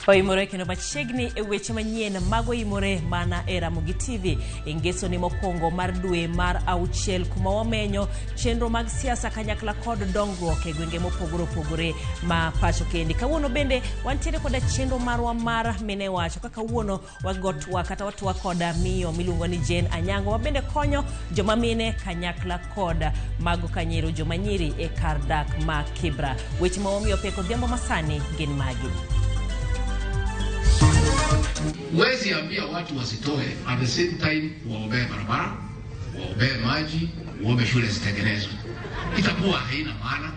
Oimore kendo machiegni e weche manyien mago imore mana e Ramogi TV e ngesoni mokwongo mar dwe mar auchiel kuma wamenyo chenro mag siasa kanyakla kod dongruok e gwenge mopogore opogore ma pacho kendi. Kawuono bende wantiere koda chenro marwa mar mine wacho ka kawuono wago twak kata watwak kod miyo miluongo ni Jane Anyango ma bende konyo joma mine kanyakla kod mago kanyero joma nyiri e kar dak ma Kibra. Weche ma wamiyo pek odhiambo masani gin magi. Huwezi ambia watu wasitoe, at the same time waombee barabara, waombee maji, uombe shule zitengenezwe. Itakuwa haina maana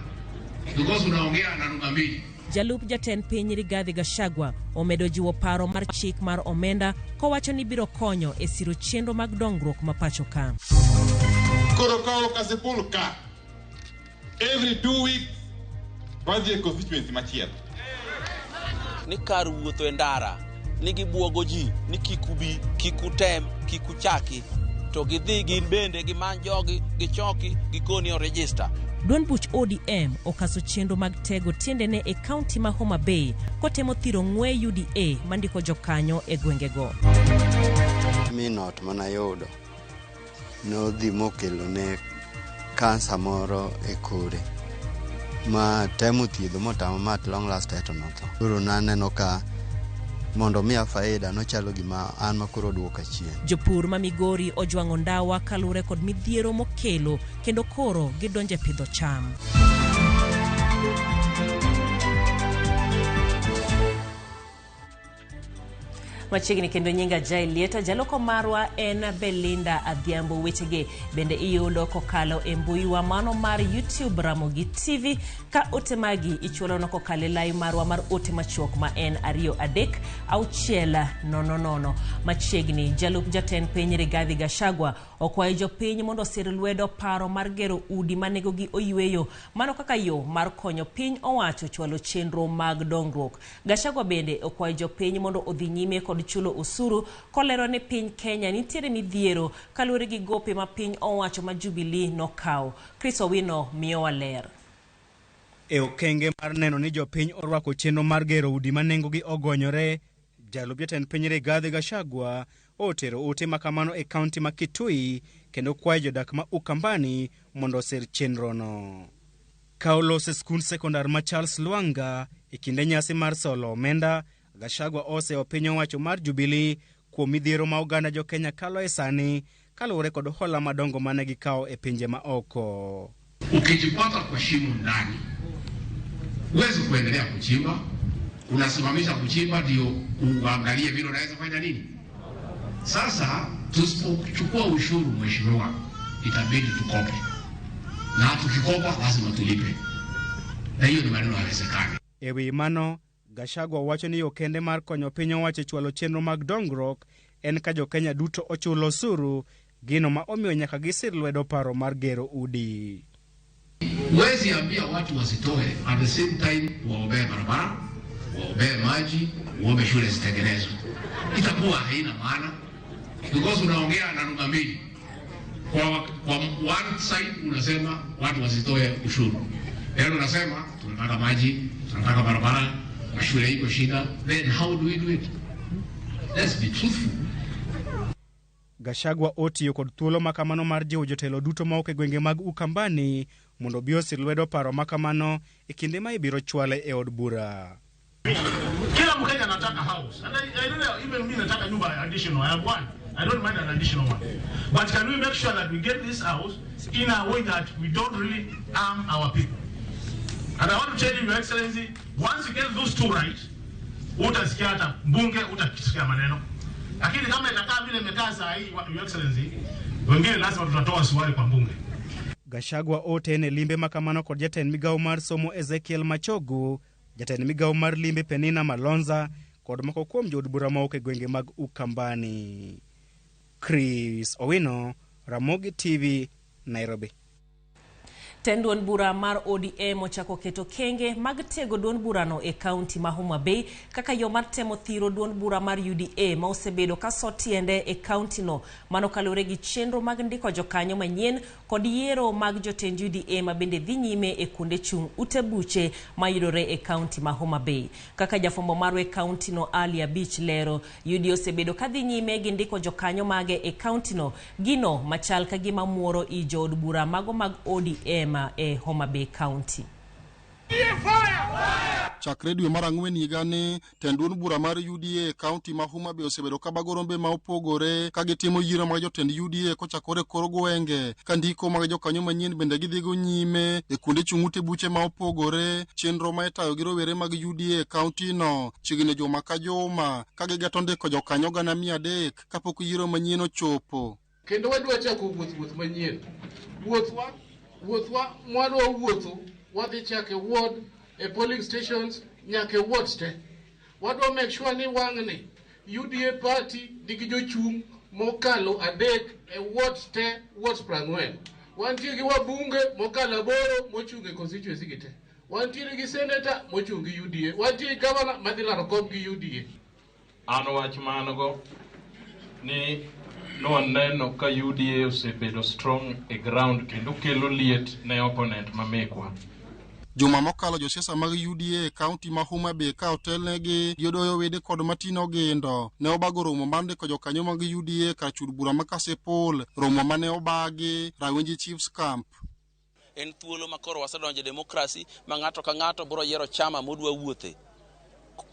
because unaongea na lugha mbili. Jalup jatend piny Rigathi Gachagua omedo jiwo paro mar chik mar omenda kowacho ni biro konyo e siro chenro mag dongruok ma pacho ka. Koro kawo Kasipul ka every 2 weeks wadhi e constituency machielo. Ni kar wuotho e ndara ni gibuogo ji ni kik ubi, kik utem, kik uchaki, to gidhi gin bende gimany jogi gichoki gikoni o register. Duond buch ODM okaso chenro mag tego tiendene e kaunti ma Homa Bay kotemo thiro ng'we UDA mandiko jokanyo e gwengego. Min ot manayudo nodhi mokelone kansa moro e kore ma temo thiedho motamo ma at long last to notho. Koro naneno ka mondo miya faida nochalo gima an ma koro oduoka chien. Jopur ma Migori ojwang'o ndawa kaluwore kod midhiero mokelo kendo koro gidonjo e pidho cham. Machiegni kendo nyinga Jai Lieta, jaloko marwa en Belinda Adhiambo. Wechege bende iyudo kokalo e mbuiwa mano mar YouTube Ramogi TV, ka ote magi ichuolono kokalo e lai marwa mar ote machuok ma en 23600. Machiegni jalup jatend piny Rigathi Gachagua okwayo jopiny mondo osir lwedo paro mar gero udi ma nengogi oyweyo mano kaka yo mar konyo piny owacho chwalo chenro mag dongruok. Gachagua bende okwayo jopiny mondo odhi nyime kod chulo osuru kolero ni piny Kenya nitiere midhiero kaluwore gi gope ma piny owacho ma Jubilee nokawo. Chris Owino miyowa ler. E okenge mar neno ni jopiny orwako chenro mar gero udi ma nengogi ogonyore, jalup jatend piny Rigathi Gachagua otero ote ma kamano e kaunti ma Kitui kendo kwayo jodak ma Ukambani mondo osir chenrono. Ka oloso e skund sekondar ma Charles Lwanga e kinde nyasi mar solo omenda, Gachagua oseyo piny owacho mar Jubilee kuom midhiero ma oganda jo Kenya kalo e sani kaluwore kod hola madongo mane gikawo e pinje ma oko. Ukijipata kwa shimo ndani, huwezi kuendelea kuchimba, unasimamisha kuchimba ndio uangalie vile unaweza fanya nini. Sasa tusipochukua ushuru, mheshimiwa, itabidi tukope, na tukikopa lazima tulipe, na hiyo ni maneno hayawezekani. E wi mano, Gachagua wacho ni yo kende mar konyo piny owacho e chwalo chenro mag dongruok en ka jo-Kenya duto ochulo osuru, gino ma omiyo nyaka gisir lwedo paro mar gero udi. Huwezi ambia watu wasitoe, at the same time waombee barabara, waombee maji, uombe shule zitengenezwe. Itakuwa haina maana because unaongea na lugha mbili. Kwa one side unasema watu wasitoe ushuru, then unasema tunataka maji, tunataka barabara, mashule iko shida. Then how do we do it? Let's be truthful. Gachagua otiyo kod thuolo ma kamano mar jiwo jotelo duto ma ok e gwenge mag Ukambani mondo obi osir lwedo paro ma kamano e kinde ma ibiro chwale e od bura. Kila Mkenya anataka house. And I don't even me nataka nyumba additional. I have one. I don't mind an additional one. But can we make sure that we get this house in a way that we don't really harm our people? And I want to tell you, Your Excellency, once you get those two right, utasikia hata mbunge, utasikia maneno. Lakini kama itakaa vile imekaa saa hii, Your Excellency, wengine lazima tutatoa swali kwa mbunge. Gachagua oten e limbe ma kamano kod jatend migawo mar somo Ezekiel Machogu, jatend migawo mar limbe Penina Malonza kod moko kuom jood bura mawuok e gwenge mag Ukambani. Chris Owino, Ramogi TV, Nairobi. Tend duond bura mar ODM ochako keto kenge mag tego duond burano e kaunti ma Homa Bay kaka yo mar temo thiro duond bura mar UDA ma osebedo ka so tiende e kaunti no. Mano kaluwore gi chenro mag ndiko jokanyo manyien kod yiero mag jotend UDA ma bende dhi nyime e kuonde chung' ute buche mayudore e kaunti ma Homa Bay. Kaka jafwambo marwa e kaunti no Ali Abich lero, UDA osebedo ka dhi nyime gi ndiko jokanyo mage e kaunti no, gino machal ka gima muoro i jood bura mago mag ODM e Homa Bay County. Chakre dwe mar ang'wen higani, tend duond bura mar UDA e kaunti ma Homa Bay osebedo ka bago rombe ma opogore ka gitimo yiero mag jotend UDA kochakore e kor gwenge, ka ndiko mag jokanyo manyien bende gidhigo nyime e kuonde chung' ute buche ma opogore. Chenro ma itayo gi rowere mag UDA e kaunti no chiegni juma ka juma ka gigeto ndiko jokanyo 300,000 kapok yiero manyien ochopo. Kendo wadwa chako wuoth manyien. Wuothwa mwadwa wuotho wadhi chako e ward, e polling stations, nyaka e wards te. Wadwa make sure ni wang'ni UDA party nigi jochung' mokalo 3 e wards te, wards 40. Wantie gi wabunge mokalo 8 mochung' e constituency gi te. Wantiere gi senator mochung' gi UDA. Wantie gi governor madhi laro kom gi UDA. An wach man go ni nwaneno ka UDA osebedo strong e ground kendo kelo liet ne opponent mamekwa. Juma mokalo josiasa mag UDA e kaunti ma Homa Bay ka otelnegi gi Odoyo Wede kod Martin Ogindo ne obago romo mar ndiko jokanyo mag UDA kar chud bura ma Kasipul, romo mane obagi Rawinji Chiefs Camp. En thuolo ma koro wasedonjo e demokrasi ma ng'ato ka ng'ato biro yiero chama modwa wuothe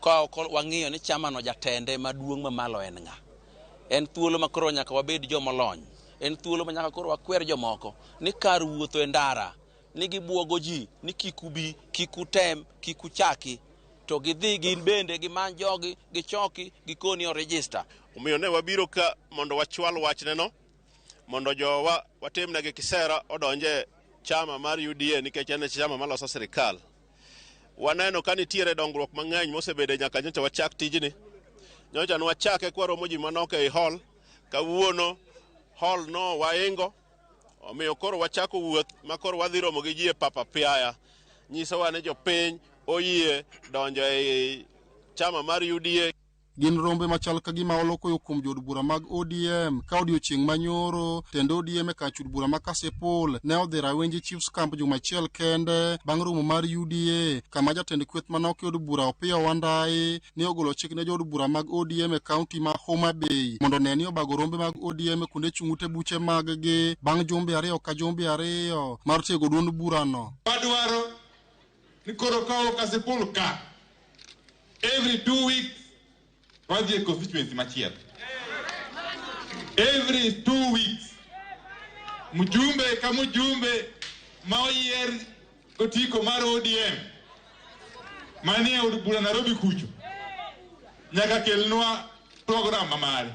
ka ok wang'iyo ni chama no jatende maduong' mamalo en ng'a. En thuolo ma koro nyaka wabed jomolony. En thuolo ma nyaka koro wakwer jomoko ni kar wuotho e ndara ni gibuogo ji ni kik ubi, kik utem, kik uchaki, to gidhi gin bende gimany jogi, gichoki, gikoni o register. Omiyo ne wabiro ka mondo wachwal wachneno mondo jowa watimnegi kisera odonje chama mar UDA nikech en e chama maloso sirikal. Waneno ka nitiere dongruok mang'eny mosebede nyaka nyocha wachak tijni. Nyocha nwachake kwaromo ji manok ei hall, kawuono hall no waingo, omiyo koro wachako wuoth ma koro wadhi romo gi ji e pap apiaya. Nyisowa ni jopiny oyie donjo ei chama mar UDA. Gin rombe machal ka gima olo koyo kuom jood bura mag ODM ka odiochieng' manyoro tend ODM e kar chud bura ma Kasipul ne odhi Rawinji Chiefs Camp juma achiel kende bang' romo mar UDA kama jatend kweth manok e od bura Opiyo Wandayi ne ogolo chik ne jood bura mag ODM e kaunti ma Homa Bay mondo one ni obago rombe mag ODM e kuonde chung' ute buche mag gi bang' jumbe 2 ka jumbe 2 mar tiego duond burano. Wadwaro ni koro kawo Kasipul ka every 2 weeks wadhi e constituency machielo. Every 2 weeks mjumbe ka mjumbe ma oyier otiko mar ODM manie od bura Nairobi kucho nyaka kelnwa program mamare.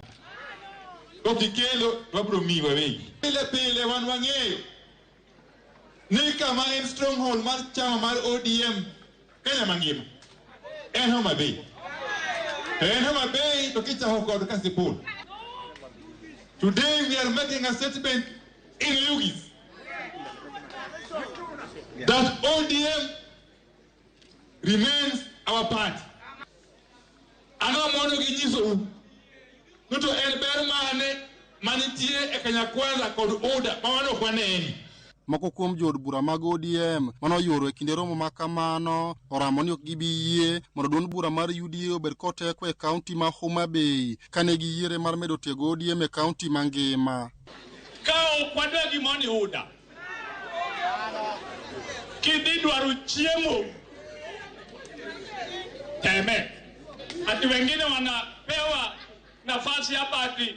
Kokikelo to wabiro miyi wawegi. Pile pile wan wang'eyo ni kama en stronghold mar chama mar ODM Kenya mangima en Homa Bay. To en Homa Bay to kichako kod Kasipul. Today we are making a statement in Oyugis that ODM remains our party. Ang'o mondo ginyisou ni to en ber mane manitie e Kenya Kwanza kod UDA ma wan ok waneni. Moko kuom jood bura mag ODM mane oyuoro e kinde romo ma kamano oramo ni ok gibi yie mondo duond bura mar UDA obed koteko e kaunti ma Homa Bay kane giyiere mar medo tego ODM e kaunti mangima. Ka ok wadwa gimoro ni UDA, kidhi dwaro chiemo teme. Ati wengine wanapewa nafasi hapa ati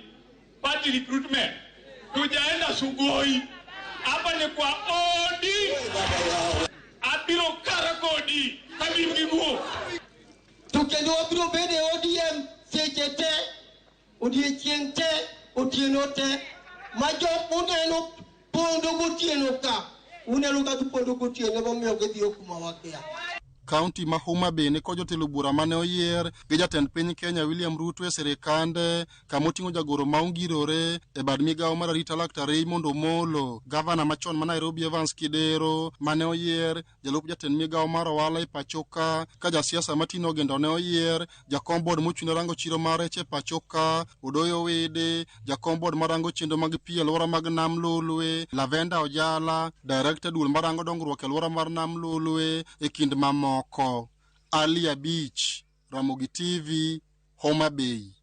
party recruitment. Tujaenda Sugoi. Hapa ni kwa OD. Abiro kara kodi. Abiro gi guok. To kendo wabiro bedo e ODM seche te, odiechieng' te, otieno te. Ma jok muneno pondo gotieno ka, uneno ka gipondo gotieno emomiyo gidhiyo kuma wakia. Kaunti ma Homa Bay ni kod jotelo bura mane oyier gi jatend piny Kenya William Ruto e sirikande kama oting'o jagoro ma ongirore e bad migawo mar arita Laktar Raymond Omolo, gavana machon ma Nairobi Evans Kidero mane oyier jalup jatend migawo mar ohala e pachoka ka jasiasa Martin Ogendo ne oyier jakom board mochung' ne rango chiro mar rech e pachoka Odoyo Wede, jakom board marango chenro mag pi e alwora mag Nam Lolwe, Lavenda Ojala, director duol marango dongruok e alwora mar Nam Lolwe e kind mamoko. Ali Abich, Ramogi TV, Homa Bay.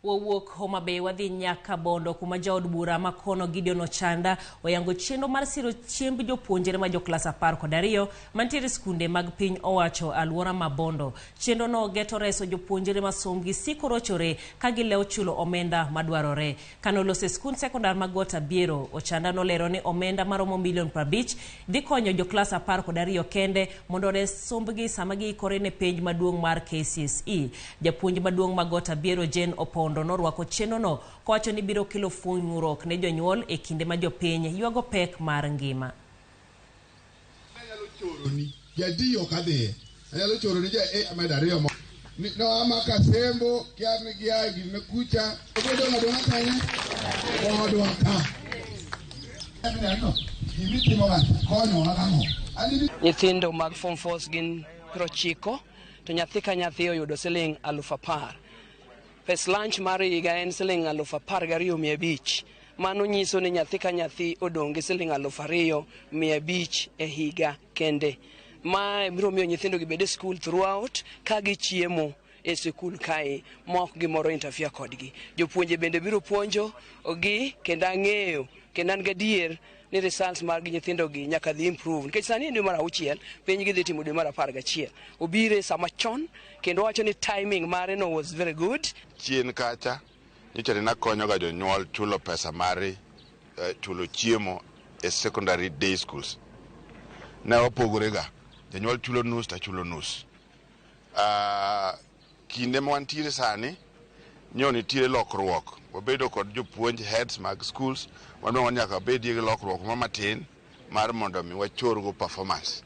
Wawuok Homa Bay wadhi nyaka Bondo kuma jaod bura ma kono Gideon Ochanda oyango chenro mar siro chiemb jopuonjre ma joklas 12 mantiere skunde mag piny owacho alwora ma Bondo. Chenro no geto reso jopuonjre ma sombgi siko rochore ka gilewo chulo omenda madwarore. Kanoloso e skund sekondar ma Got Abiero, Ochanda nolero ni omenda maromo milion 50 dhi konyo joklas 12 kende mondo ores sombgi sama giikore ne penj maduong' mar KCSE. Japuonj maduong' ma Got Abiero Jane Opondo norwako chenrono kowacho ni biro kelo fuonyruok ne jonyuol e kinde ma jopiny ywago pek mar ngima. Anyalo choroni jadi ok adhiye, anyalo choroni ja A amedo ariyo mo no ama Kasembo kia ni gia gine kucha obedo ng'ado kanyo kodwa ka gimitimo ga konyowa gang'o. Nyithindo mag form 4 gin 90 to nyathi ka nyathi oyudo siling 10,000. Pes lunch mar higa en siling 12,500. Mano nyiso ni nyathi ka nyathi odong' gi siling 2,500 e higa kende. Ma biro miyo nyithindo gi bed e school throughout ka gichiemo e sikul kae ma ok gimoro interfere kodgi. Jopuonje bende biro puonjo gi kendo ang'eyo kendo an gadier ni results mag nyithindo gi nyaka dhi improve nikech sani en dwe mar 6 piny gidhi timo dwe mar 11. Obire sama chon kendo wacho ni timing mare no was very good. Chien kacha nyocha nakonyoga jonyuol chulo pesa mar chulo chiemo e secondary day schools. Ne wapogore ga, janyuol chulo nus to achulo nus. Kinde ma wantiere sani nyo nitiere lokruok, wabedo kod jopuonj heads mag schools, wadwaro nyaka wabedie gi lokruok ma matin mar mondo mi wachorgo performance.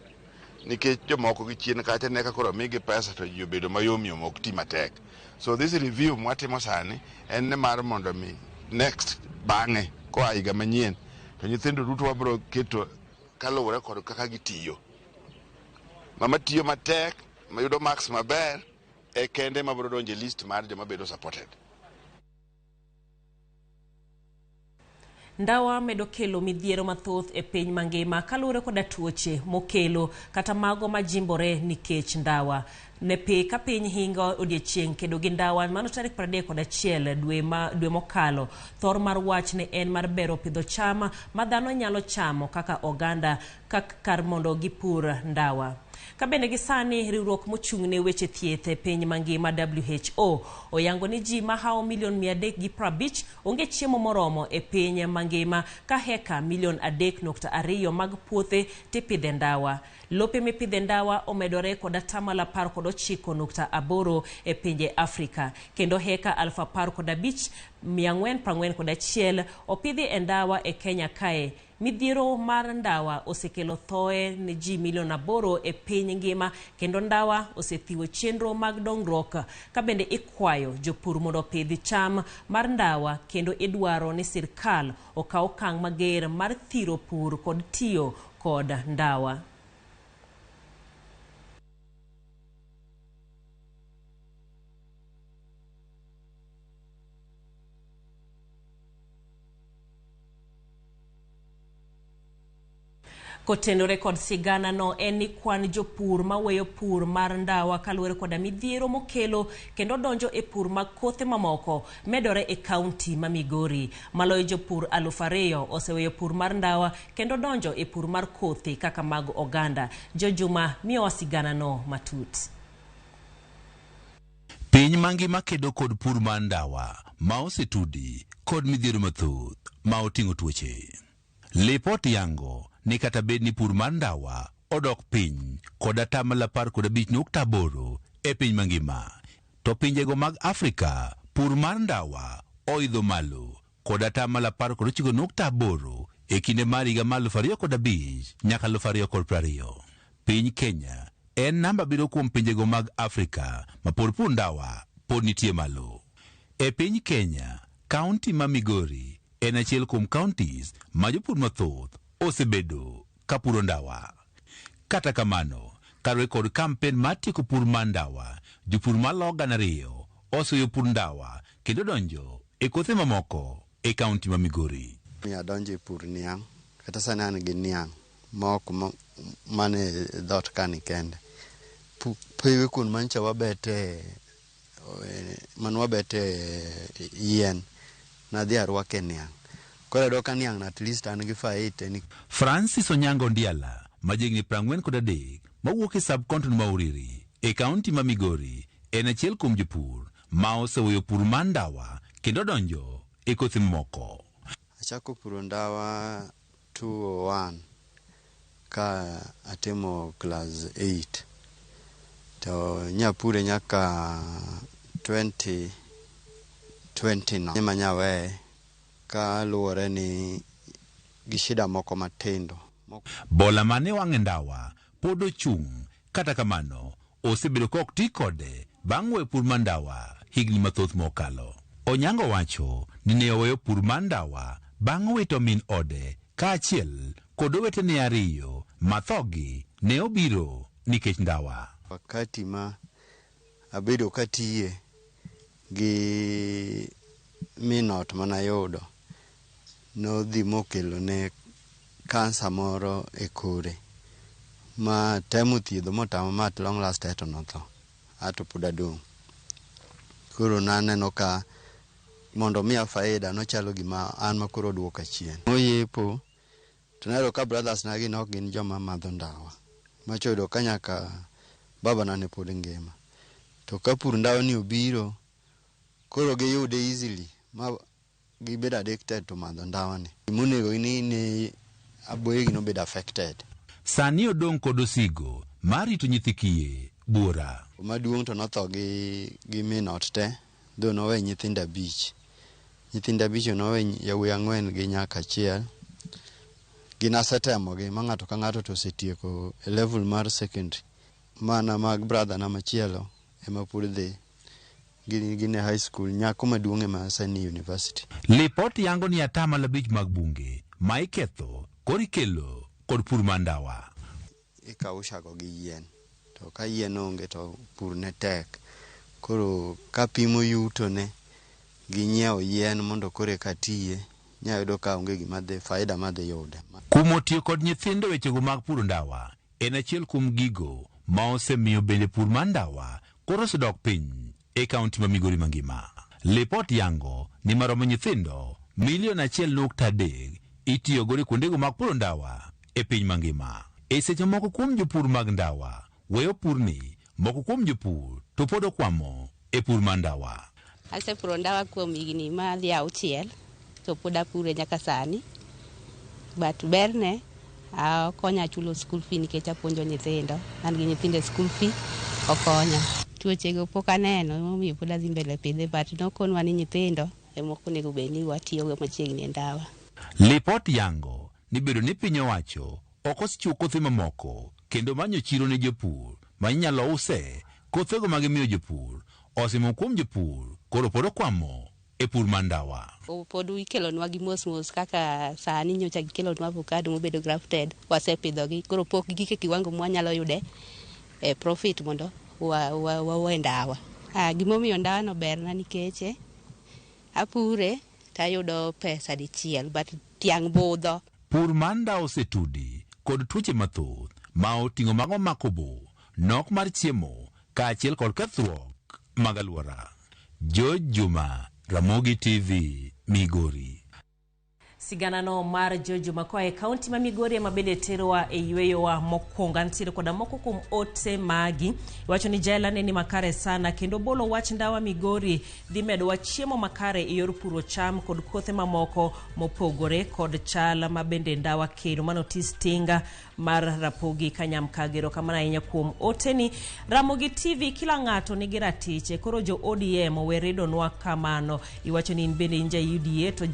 Nikech jomoko gi chien kacha ne ka koro omigi pesa to ji obedo mayom yom ok ti matek. So this review mwatimo sani en ni mar mondo mi next bang'e koa higa manyien to nyithindo duto wabiro keto kaluwore kod kaka gitiyo. Mama tiyo matek mayudo marks maber e kende mabiro donjo e list mar joma bedo supported. Ndawa medo kelo midhiero mathoth e piny mangima kaluwore koda tuoche mokelo kata mago majimbore nikech ndawa. Ne pi ka piny hingo odiechieng' kedo gi ndawa mano tarik 31 dwe mokalo. Thor mar wach ne en mar bero pidho cham ma dhano nyalo chamo kaka oganda kar mondo gipur ndawa. Ka bende gi sani riwruok mochung' ne weche thieth e piny mangima WHO oyango ni ji mahawo milion 350 onge chiemo moromo e piny mangima ka heka milion 3.2 mag puothe tipidhe ndawa. Lope mipidhe ndawa omedore kod 19.8% e pinje Afrika kendo heka 15,441 opidhi e ndawa e Kenya kae. Midhiero mar ndawa osekelo thoe ne ji milion 8 e piny ngima kendo ndawa osethiwo chenro mag dongruok ka bende ikwayo jopur mondo opidh cham mar ndawa kendo idwaro ni sirkal okaw okang' mager mar thiro pur kod tiyo kod ndawa. Kotenore kod sigana no en ni kwan jopur maweyo pur mar ndawa kaluwore koda midhiero mokelo kendo donjo e pur mag kothe mamoko medore e kaunti ma Migori. Maloyo jopur 2,000 oseweyo pur mar ndawa kendo donjo e pur mar kothe kaka mag oganda. Jojuma miyowa sigana no matut. Piny mangima kedo kod pur mar ndawa ma osetudi kod midhiero mathoth ma oting'o tuoche. Lipot yango ni kata bed ni pur mar ndawa odok piny kod 15.8% e piny mangima, to pinjego mag Afrika pur mar ndawa oidho malo kod 19.8% e kinde mar higa mar 2005 nyaka 2020. Piny Kenya en namba abiriyo kuom pinjego mag Afrika ma pod pur ndawa pod nitie malo. E piny Kenya, kaunti ma Migori en achiel kuom counties ma jopur mathoth osebedo ka puro ndawa. Kata kamano, kaluwore kod kampen mar tieko pur mar ndawa, jopur malo 2,000 oseweyo pur ndawa kendo donjo e kothe mamoko e kaunti ma Migori. Mi adonjo e pur niang', kata sani an gi niang' ma ok mane dhoot kani kende. Pewe kuon mancha wabete mane wabete yien, nadhi arwake niang'. Koro ayudo ka niang' at least an gi faida ni. Francis Onyango Ndiala, ma jahigni 43, mawuok e sub-county ma Uriri e kaunti ma Migori, en achiel kuom jopur ma oseweyo pur mar ndawa kendo donjo e kothe mamoko. Achako puro ndawa 201 ka atimo class 8 to nyapure nyaka 2020 no ema nyaweye ka luwore ni gi shida moko matindo. Bola mane wang' e ndawa pod ochung', kata kamano osebedo ka ok ti kode bang' weyo pur mar ndawa higni mathoth mokalo. Onyango wacho ni ne oweyo pur mar ndawa bang' wito min ode kaachiel kod owetene ariyo ma thogi ne obiro nikech ndawa. Wakati ma abedo katiye gi min ot manayudo nodhi mokelo ne kansa moro e kore ma temo thiedho motamo ma at long last to notho ato pod adong'. Koro naneno ka mondo miya faida nochalo gima an ma koro oduoka chien. Oyepo to nayudo ka brothers na gi ne ok gin joma madho ndawa. Macho oyudo ka nyaka babana ne pod ngima. To ka pur ndawa ni obiro, koro giyude easily ma gibedo addicted to madho ndawa ni. Gimonego ni ne aboyegi nobedo affected. Sani odong' kod osigo mar rito nyithi kiye buora. Maduong' to notho gi min ot te, though nowe nyithindo abich. Nyithindo abich nowe yawuoyi ang'wen gi nyako achiel. Gin asetemogi ma ng'ato ka ng'ato to osetieko e level mar secondary. Mana mag brother na machielo ema pod dhi. Gin e high school, nyako maduong' ema sani university. Lipot yango ni 5% mag bunge ma iketho koro ikelo kod pur mar ndawa. Ikaushago gi yien. To ka yien onge to pur ne tek. Koro kapimo yuto ne gi nyiewo yien mondo koro eka tiye, inya yudo ka onge gima dhi faida madhi yude. Kumo tiyo kod nyithindo wechego mag puro ndawa en achiel kuom gigo ma osemiyo bende pur mar ndawa koro osedok piny e kaunti ma Migori mangima. Lipot yango ni maromo nyithindo milion 1.3 itiyo godo kuondego mag puro ndawa e piny mangima. E seche moko kuom jopur mag ndawa weyo purni, moko kuom jopur to pod okwamo e pur mar ndawa. Asepuro ndawa kuom higni madhi 6 to pod apure nyaka sani. But berne okonya chulo school fee nikech apuonjo nyithindo. An gi nyithindo e school fee okonya. Tuochego pok aneno emomiyo pod adhi mbele pidhe but nokonwa ni nyithindo ema ok onego bed ni watiyogo machiegni e ndawa. Lipot yango ni bedo ni piny owacho ok osechiwo kothe mamoko kendo manyo chiro ne jopur ma inyalo use kothego ma gimiyo jopur osimo kuom jopur koro pod okwamo e pur mar ndawa. Pod ikelonwa gi mos mos kaka sani nyocha gikelonwa avocado mobedo grafted, wasepidhogi koro pok gik e kiwango mwanyalo yude e profit mondo wawe ndawa. Gimomiyo ndawa no berna nikech apure tayudo pesa dichiel but tiang' budho. Pur mar ndawa osetudi kod tuoche mathoth ma oting'o mago mako bo, nok mar chiemo kaachiel kod kethruok mag alwora. George Juma, Ramogi TV, Migori. Siganano mar George Juma koa e kaunti ma Migori ema bende terowa e yweyowa mokwongo. Antiere koda moko kuom ote magi. Iwacho ni jela ne ni makare sana kendo bolo wach ndawa Migori dhi medowa chiemo makare e yor puro cham kod kothe mamoko mopogore kod chal ma bende ndawa kelo. Mano Otis Tinga mar Rapogi Kanyam Kagero. Kamano ahinya kuom oteni. Ramogi TV kila ng'ato nigi ratiche koro jo ODM owe redonwa kamano. Iwacho ni in bende in ja UDA to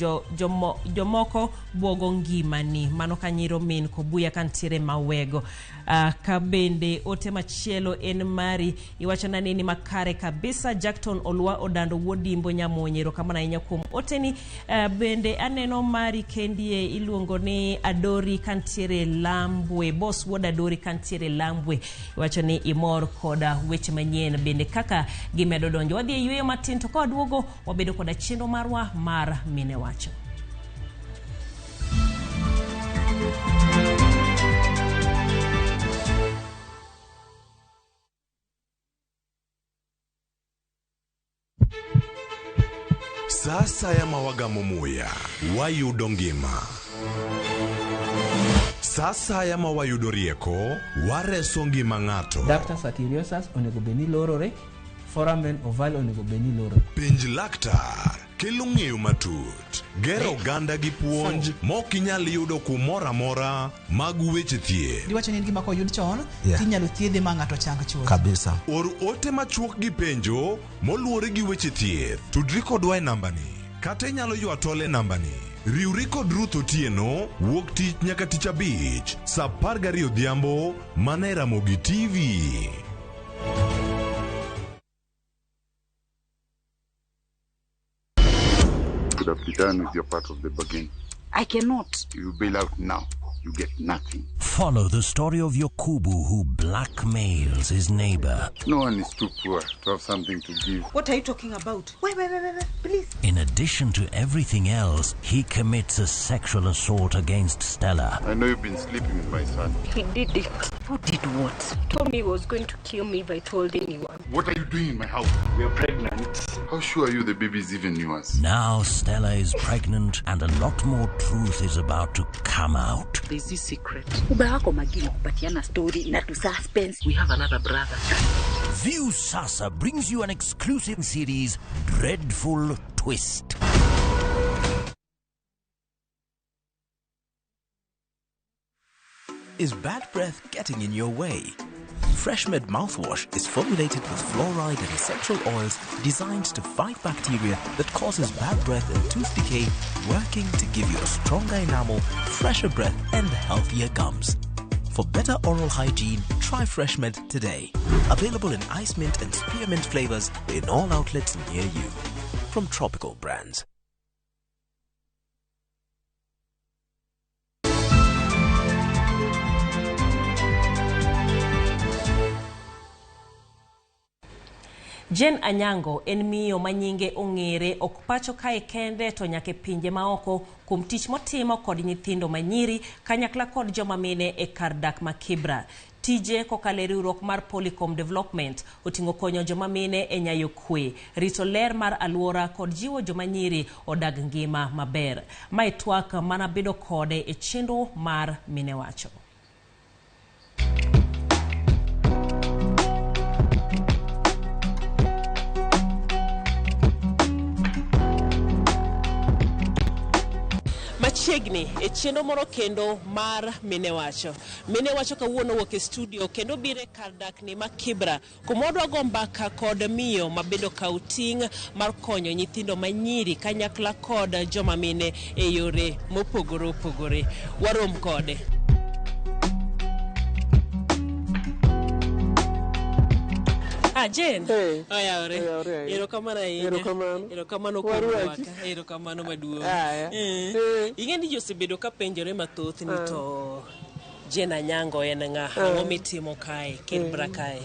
jomoko moko buogo ngimani. Mano kanyiro min Kobuya kantiere Mawego. Ka bende ote machielo en mari, iwachona ni ni makare kabisa. Jackton Olwa Odando wuod Dimbo Nyamonye, erokamano ahinya kuom oteni. Bende aneno mari kendie, iluongo ni Adori kantiere Lambwe, boss wuod Adori kantiere Lambwe, iwacho ni imor koda weche manyien bende kaka gimedo donjo. Wadhi e yueyo matin to ka waduogo wabedo koda chenro marwa mar Mine Wacho. Sa asaya ma wagamo muya, wayudo ngima. Sa asaya ma wayudo rieko, wareso ngima ng'ato. Ductus arteriosus onego bed ni lorore, foramen ovale onego bed ni lorore. Penj laktar kelo ng'eyo matut, gero oganda gi puonj mok inyal yudo kumoro amora mag weche thieth. Giwacho ni en gima koyud chon tinyalo thiedhe ma ng'ato chang chuth. Kabisa. Or ote machuok gi penjo moluwore gi weche thieth. Tudri kodwa e nambani kata inyalo ywa tol e nambani. Riwri kod Ruth Otieno wuok tich nyaka tich abich saa 12 odhiambo mana e Ramogi TV. Could have done with your part of the bargain. I cannot. You bail out now, you get nothing. Follow the story of Yokubu who blackmails his neighbor. No one is too poor to have something to give. What are you talking about? Wait, wait, wait, wait, wait, please. In addition to everything else, he commits a sexual assault against Stella. I know you've been sleeping with my son. He did it. Who did what? He told me he was going to kill me if I told anyone. What are you doing in my house? We are pregnant. How sure are you the baby is even yours? Now Stella is pregnant and a lot more truth is about to come out. There's this secret. Uba wako magini kupatiana story na tu suspense. We have another brother. View Sasa brings you an exclusive series, Dreadful Twist. Is bad breath getting in your way? FreshMed mouthwash is formulated with fluoride and essential oils designed to fight bacteria that causes bad breath and tooth decay, working to give you a stronger enamel, fresher breath, and healthier gums. For better oral hygiene, try FreshMed today. Available in ice mint and spearmint flavors in all outlets near you. From Tropical Brands. Jane Anyango en miyo ma nyinge ong'ere ok pacho kae kende to nyaka e pinje maoko kuom tich motimo kod nyithindo manyiri kanyakla kod joma mine e kar dak ma Kibra. Tije kokalo e riwruok mar Polycom Development oting'o konyo joma mine e nyayo kwe, rito ler mar aluora kod jiwo joma nyiri odag ngima maber. Mae twak mana bedo kode e chenro mar Mine Wacho. Machiegni e chenro moro kendo mar Mine Wacho. Mine Wacho kawuono wuok e studio kendo biro e kar dakni ma Kibra kuma wadwa go mbaka kod miyo mabedo kaw ting' mar konyo nyithindo manyiri kanyakla kod joma mine e yore mopogore opogore. Warom kode. Ah, Jane. Hey. Oyawore. Oyawore ahinya. Erokamano ahinya. Erokamano. Erokamano kuom Warwaki. rwaka. Erokamano maduong'. Aya. Ing'e ni ji osebedo ka penjore mathoth ni Ah. to Jane Anyango en ng'a? Ah. Ang'o mitimo kae? Kibra kae.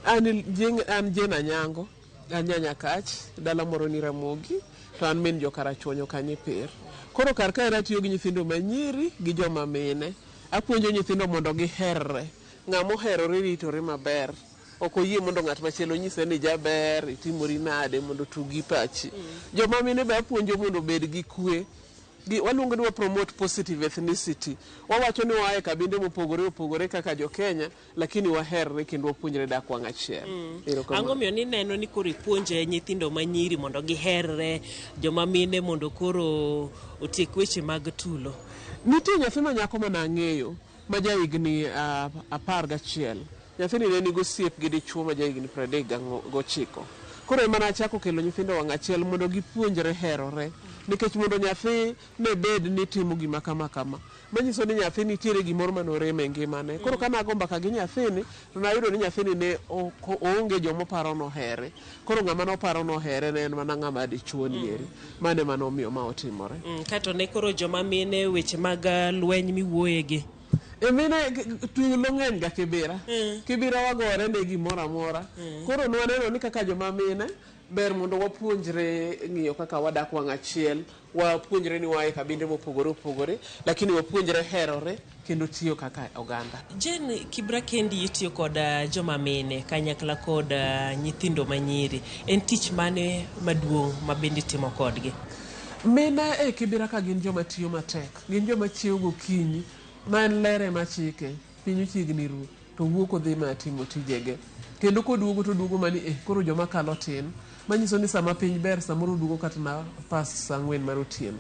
An Jane Anyango, an nyanyakach, dala moro ni Ramogi, to an min jokarachuonyo kanyo e Pir. Koro kar kae atiyo gi nyithindo manyiri gi joma mine. Apuonjo nyithindo mondo giherre. Ng'ama oherore ritore maber. Ok oyie mondo ng'at machielo onyise ni jaber, itimori nade mondo otug gi pachi. Joma mine be apuonjo mondo obed gi kwe. Waluongo ni wa promote positive ethnicity. Wawacho ni waa e kabinde mopogore opogore kaka jo Kenya, lakini waherre kendo wapuonjre dak wang' achiel. Erokamano. Ang'o miyo nineno ni koro ipuonje nyithindo manyiri mondo giherre, joma mine mondo koro otiek weche mag tulo? Nitie nyathi ma nyako mane ang'eyo ma ja higni 11. Nyathini ne nigi osiep gi dichuo ma ja higni 39. Koro ema nachako kelo nyithindo wang' achiel mondo gipuonjre herore. Nikech mondo nyathi ne bed ni timo gima kama kama, manyiso ni nyathi nitiere gimoro mane orem e ngimane. Koro kane ago mbaka gi nyathini, to nayudo ni nyathini ne ok oonge joma oparo nohere. Koro ng'ama noparo nohere ne en mana ng'ama dichuo ni eri. Mano ema nomiyo ma otimore. Kaeto ne koro joma mine weche mag lweny miwuoye gi. E mine tulo ng'eny ga Kibira. Kibira wagore ne gimoro amora. Koro nwaneno ni kaka joma mine ber mondo wapuonjre ng'iyo kaka wadak wang' achiel, wapuonjre ni waa e kabinde mopogore opogore, lakini wapuonjre herore kendo tiyo kaka oganda. Jane Kibra kendi itiyo kod joma mine kanyakla kod nyithindo manyiri. En tich mane maduong' ma bende itimo kodgi? Mine e Kibira ka gin joma tiyo matek. Gin joma chiew gokinyi ma en ler ema chike, piny ochiegni ru to owuok odhi ma timo tijege. Kendo koduogo to oduogo ma ni eh koro joma kalo tin. Manyiso ni sama piny ber samoro oduogo kata na past saa ang'wen mar otieno.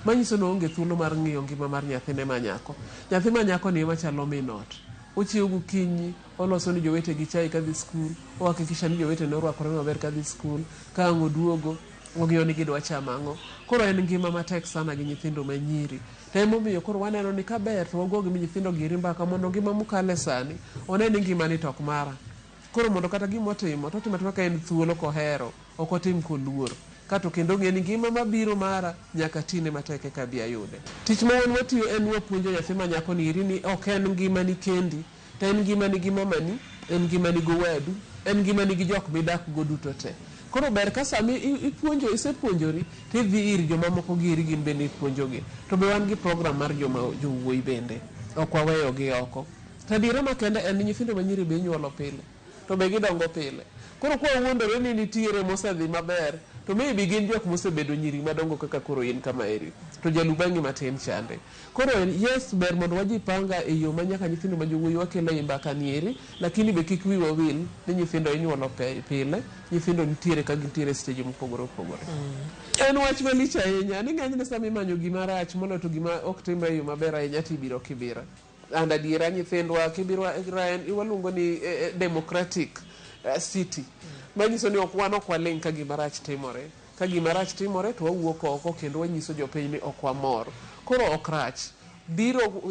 Manyiso ni oonge thuolo mar ng'iyo ngima mar nyathine ma nyako. Nyathi ma nyako ni ema chalo min ot. Ochiew gokinyi, oloso ni jowetegi chai kadhi skul, o hakikisha ni jowetene orwakore maber kadhi skul, ka ang' oduogo, ong'iyo ni gidwa chamo ang'o. Koro en ngima matek sana gi nyithindo ma nyiri. To emomiyo koro waneno ni kaber to wago gi nyithindo gi eri mbaka mondo ngima mokale sani one ni ngima ni to ok mara. Koro mondo kata gima otimo to otimo atima ka en thuolo kohero, ok otim koluor. Kato kendo ong'e ni ngima mabiro mara nyaka atine matek eka abi ayude. Tich ma wan watiyo en ni wapuonjo nyathi ma nyako ni eri ni ok en ngimani kendi, to en ngimani gi mamani, en ngimani gowadu, en ngimani gi jok midak go duto te. Koro ber ka sama ipuonjo, isepuonjori to idhi ir jomamoko gi eri gin bende ipuonjogi. To be wan gi program mar joma jowuoyi bende, ok waweyogi oko. To adiera makende en ni nyithindo manyiri be inyuolo pile, to be gidongo pile. Koro kwa wuondore ni nitiere mosedhi maber, to maybe gin jok mosebedo nyiri madongo kaka koro in kama eri, to jalubangi matin chande. Koro yes ber mondo wajipanga e yo ma nyaka nyithindo ma jowuoyi wakelo ei mbaka ni eri, lakini be kik wiwa wil ni nyithindo inyuolo pile, nyithindo nitiere ka gintiere e stage mopogore opogore. En wach malich ahinya ni ng'enyne sama imanyo gima rach moloyo to gima ok timre e yo maber ahinya to ibiro Kibera. And adiera nyithindwa Kibera en waluongo ni democratic city. Manyiso ni ok wan ok waling' ka gima rach timore. Ka gima rach timore to wawuok oko kendo wanyiso jopiny ni ok wamor. Koro ok rach. Biro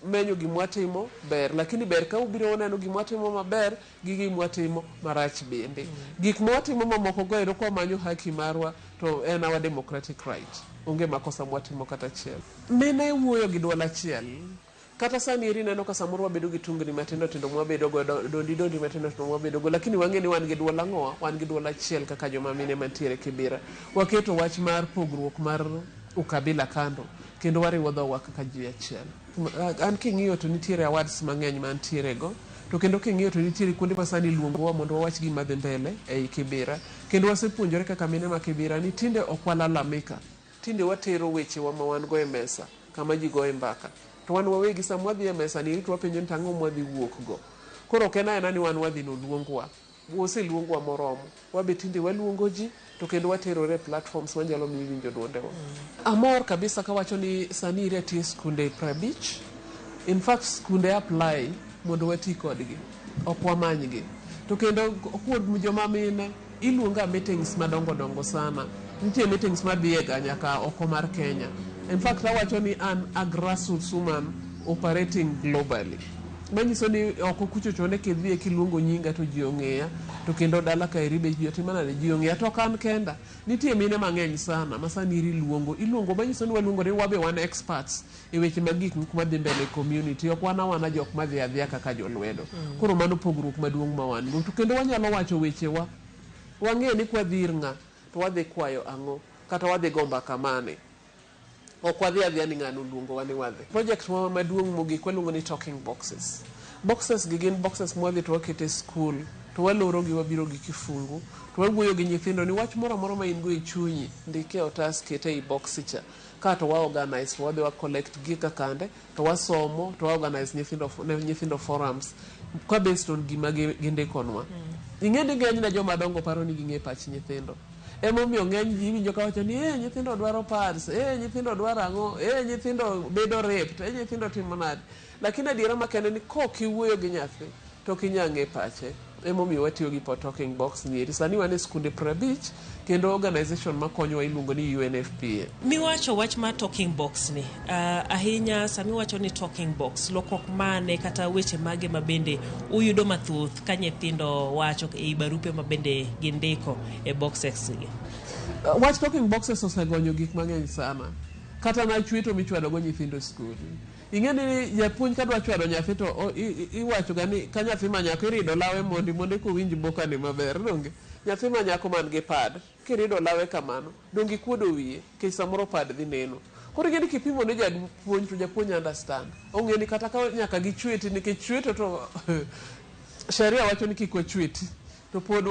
menyo gima watimo ber, lakini ber ka ubiro uneno gima watimo maber gi gima watimo marach bende. Gik ma watimo mamoko go ero kwamanyo haki marwa to en our democratic right. Onge makosa mwatimo kata achiel. Mine wuoyo gi duol achiel. Kata sani eri ineno ka samoro wabedo gi tungni matindo tindo mwabedo go, dondi dondi matindo tindo mwabedo go, lakini wang'e ni wan gi duol ang'owa, wan gi duol achiel kaka joma mine mantiere Kibera. Waketo wach mar pogruok mar ukabila kando, kendo wariwo dhowa kaka ji achiel. An king'iyo to nitiere awards mang'eny ma antiere go, to kendo king'iyo to nitiere kuonde ma sani iluongowa mondo wawach gima dhi mbele ei Kibera. Kendo wasepuonjore kaka mine ma Kibera ni tinde ok walalamika, tinde watero wechewa ma wan go e mesa kama ji goye mbaka. To wan wawegi sama wadhi e mesa ni to wapenjo ni to ang'o mwadhi wuok go. Koro ok en aena ni wan wadhi noluongwa. Oseluongwa moromo. Wabe tinde waluongo ji to kendo waterore e platforms manyalo miyo iwinjo duondewa. Amor kabisa kawacho ni sani iri atiyo e skunde 50. In fact skunde apply mondo wati kodgi. Ok wamanygi. To kendo kuom joma mine iluonga meetings madongo dongo sana. Nitie meetings madhiye ga nyaka oko mar Kenya. In fact awacho ni an a grassroots woman operating globally. Manyiso ni oko kucho chone kidhiye kiluongo nyinga to ji ong'eya, to kendo dala kaeri be ji otimo nade, ji ong'eya. To ok an kenda, nitie mine mang'eny sana ma sani iri iluongo, iluongo manyiso ni waluongore ni wabe wan experts e weche mag gik moko madhi mbele e community. Ok wan awana jok madhi adhiya kaka jolwedo. Koro mano pogruok maduong' ma wan go. To kendo wanyalo wacho wechewa, wang'e ni kwadhi ir ng'a to wadhi kwayo ang'o, kata wadhi go mbaka mane. Ok wadhi adhiya ni ng'ano oluongowa ni wadhi. Project wa maduong' mogik waluongo ni talking boxes. Boxes gi gin boxes mwadhi to waketo e school to waloro gi wabiro gi kifungu to wawuoyo gi nyithindo ni wach moro amora ma in go e chunyi ndike e otas kete ei boxi cha. Ka to wa organize to wadhi wa collect gi kakande to wasomo to wa organize nyithindo, ne nyithindo forums ka based on gima gindikonwa. Ing'e ni ng'enyne joma dongo paro ni ging'e pach nyithindo. Emomiyo ng'eny ji iwinjo kawacho ni eh nyithindo dwaro pads, eh nyithindo dwaro ang'o, eh nyithindo bedo raped, eh nyithindo timo nade. Lakini adiera makende ni kok iwuoyo gi nyathi to ok inyal ng'e pache. Emomiyo watiyo gi talking box ni eri. Sani wan e skunde 50 kendo organization makonyowa iluongo ni UNFPA. Miwacho wach mar talking box ni ahinya sama iwacho ni talking box, lokruok mane kata weche mage ma bende uyudo mathoth ka nyithindo wacho ei barupe ma bende gindiko e boxes gi? Wach talking boxes osegonyo gik mang'eny sana. Kata na chweto michwado go nyithindo e skul. Ing'e ni japuonj kadwa chwado nyathi to iwacho ga ni ka nyathi ma nyako irido lawe mondi mondo eka owinj bokane maber, donge? Nyathi ma nyako man gi pad, kirido lawe kamano, donge ikuodo wiye, nikech samoro pad dhi neno. Koro ing'e ni kipimo ne japuonj to japuonj understand. Ong'e ni kata ka nyaka gichweti nikech chweto to sheria wacho ni kik wachweti. To pod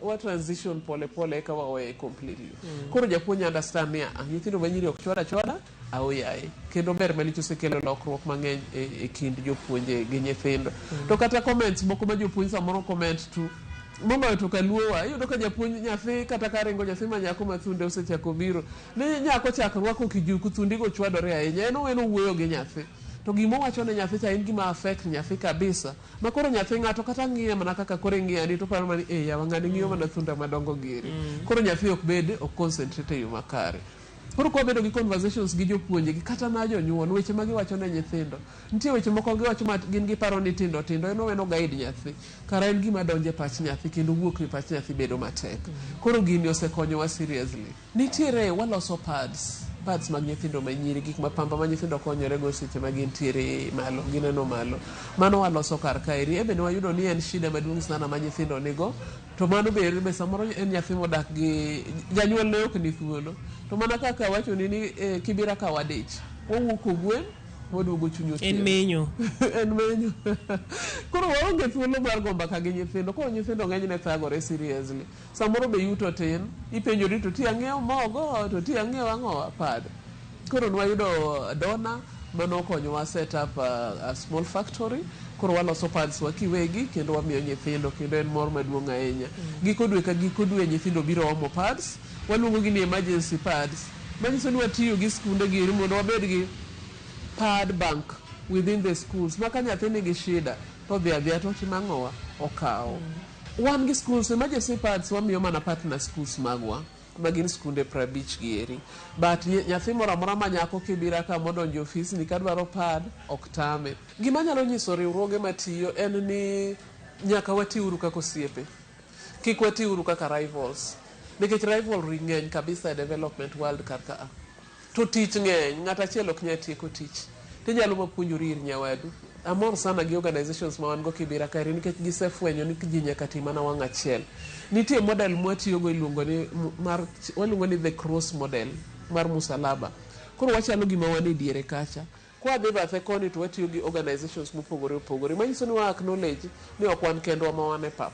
wa transition pole pole eka waweye completely. Koro japuonj understand ni nyithindo manyiri ok chwad achwada, aoyaye. Kendo ber malich osekelo lokruok mang'eny e kind jopuonje gi nyithindo. To kata comments moko ma jopuonj samoro comment tu moloyo to kaluowa, iyudo ka japuonj nyathi kata ka ringo nyathi ma nyako ma thunde osechako biro, ni nyako chak rwako kijuku, thundigo chwadore ahinya, en oweno wuoyo gi nyathi. To gima owacho ne nyathi cha en gima affect nyathi kabisa. Ma koro nyathi ng'ato kata ng'iye mana kaka koro ing'iya ni to paro mana ni yawa ng'ani ng'iyo mana thunda madongo giri. Koro nyathi ok bed, ok concentrate e yo makare. Koro kwa bedo gi conversations gi jopuonje gi kata na jonyuol, weche ma giwacho ne nyithindo. Nitie weche moko giwacho ma gin giparo ni tindo tindo, en oweno guide nyathi. Kara en gima donjo e pach nyathi kendo wuok e pach nyathi bedo matek. Koro gini osekonyowa seriously. Nitiere waloso pads, pads mag nyithindo manyiri, gik mapamba ma nyithindo konyore go seche ma gintiere malo, gineno malo. Mano waloso kar kaeri. E bende wayudo ni en shida maduong' sana ma nyithindo nigo. To mano be samoro en nyathi modak gi janyuol ne ok ni thuolo. To mana kaka awachoni ni Kibira ka wadich, wawuok kogwen, waduogo chuny otieno. En menyo. En menyo. Koro waonge thuolo mar go mbaka gi nyithindo. Koro nyithindo ng'enyne thagore seriously. Samoro be yuto tin, ipenjori to ti ang'iew mogo, to ti ang'iew ang'o, pad. Koro nwayudo donor mano okonyowa set up a small factory. Koro waloso pads wa kiwegi kendo wamiyo nyithindo kendo en mor maduong' ahinya. Giko dwe ka giko dwe nyithindo biro omo pads, waluongo gi ni emergency pads. Manyiso ni watiyo gi skunde gi eri mondo wabed gi pad bank within the schools. Ma ka nyathi nigi shida to odhi adhiya to otimo ang'owa? Okawo. Wan gi schools, emergency pads wamiyo mana partner schools magwa ma gin skunde 50 gi eri. But nyathi moro amora ma nyako Kibira ka modonjo e ofisni kadwaro pad, ok tame. Gima anyalo nyiso riwruoge matiyo en ni nyaka watiuru kaka osiepe. Kik watiuru kaka rivals. Nikech rivalry ng'eny kabisa e development world kar ka a. To tich ng'eny, ng'ato achiel ok nyal tieko tich. Tinyalo mapuonjori ir nyawadu. Amor sana gi organizations ma wan go Kibira kaeri nikech gisefwenyo ni ji nyaka ti mana wang' achiel. Nitie model mwatiyogo iluongo ni mar waluongo ni the cross model mar musalaba. Koro wachalo gima wan e diere kacha. Kwa dhi bathe koni to watiyo gi organizations mopogore opogore. Manyiso ni wa acknowledge ni ok wan kendwa ma wan e pap.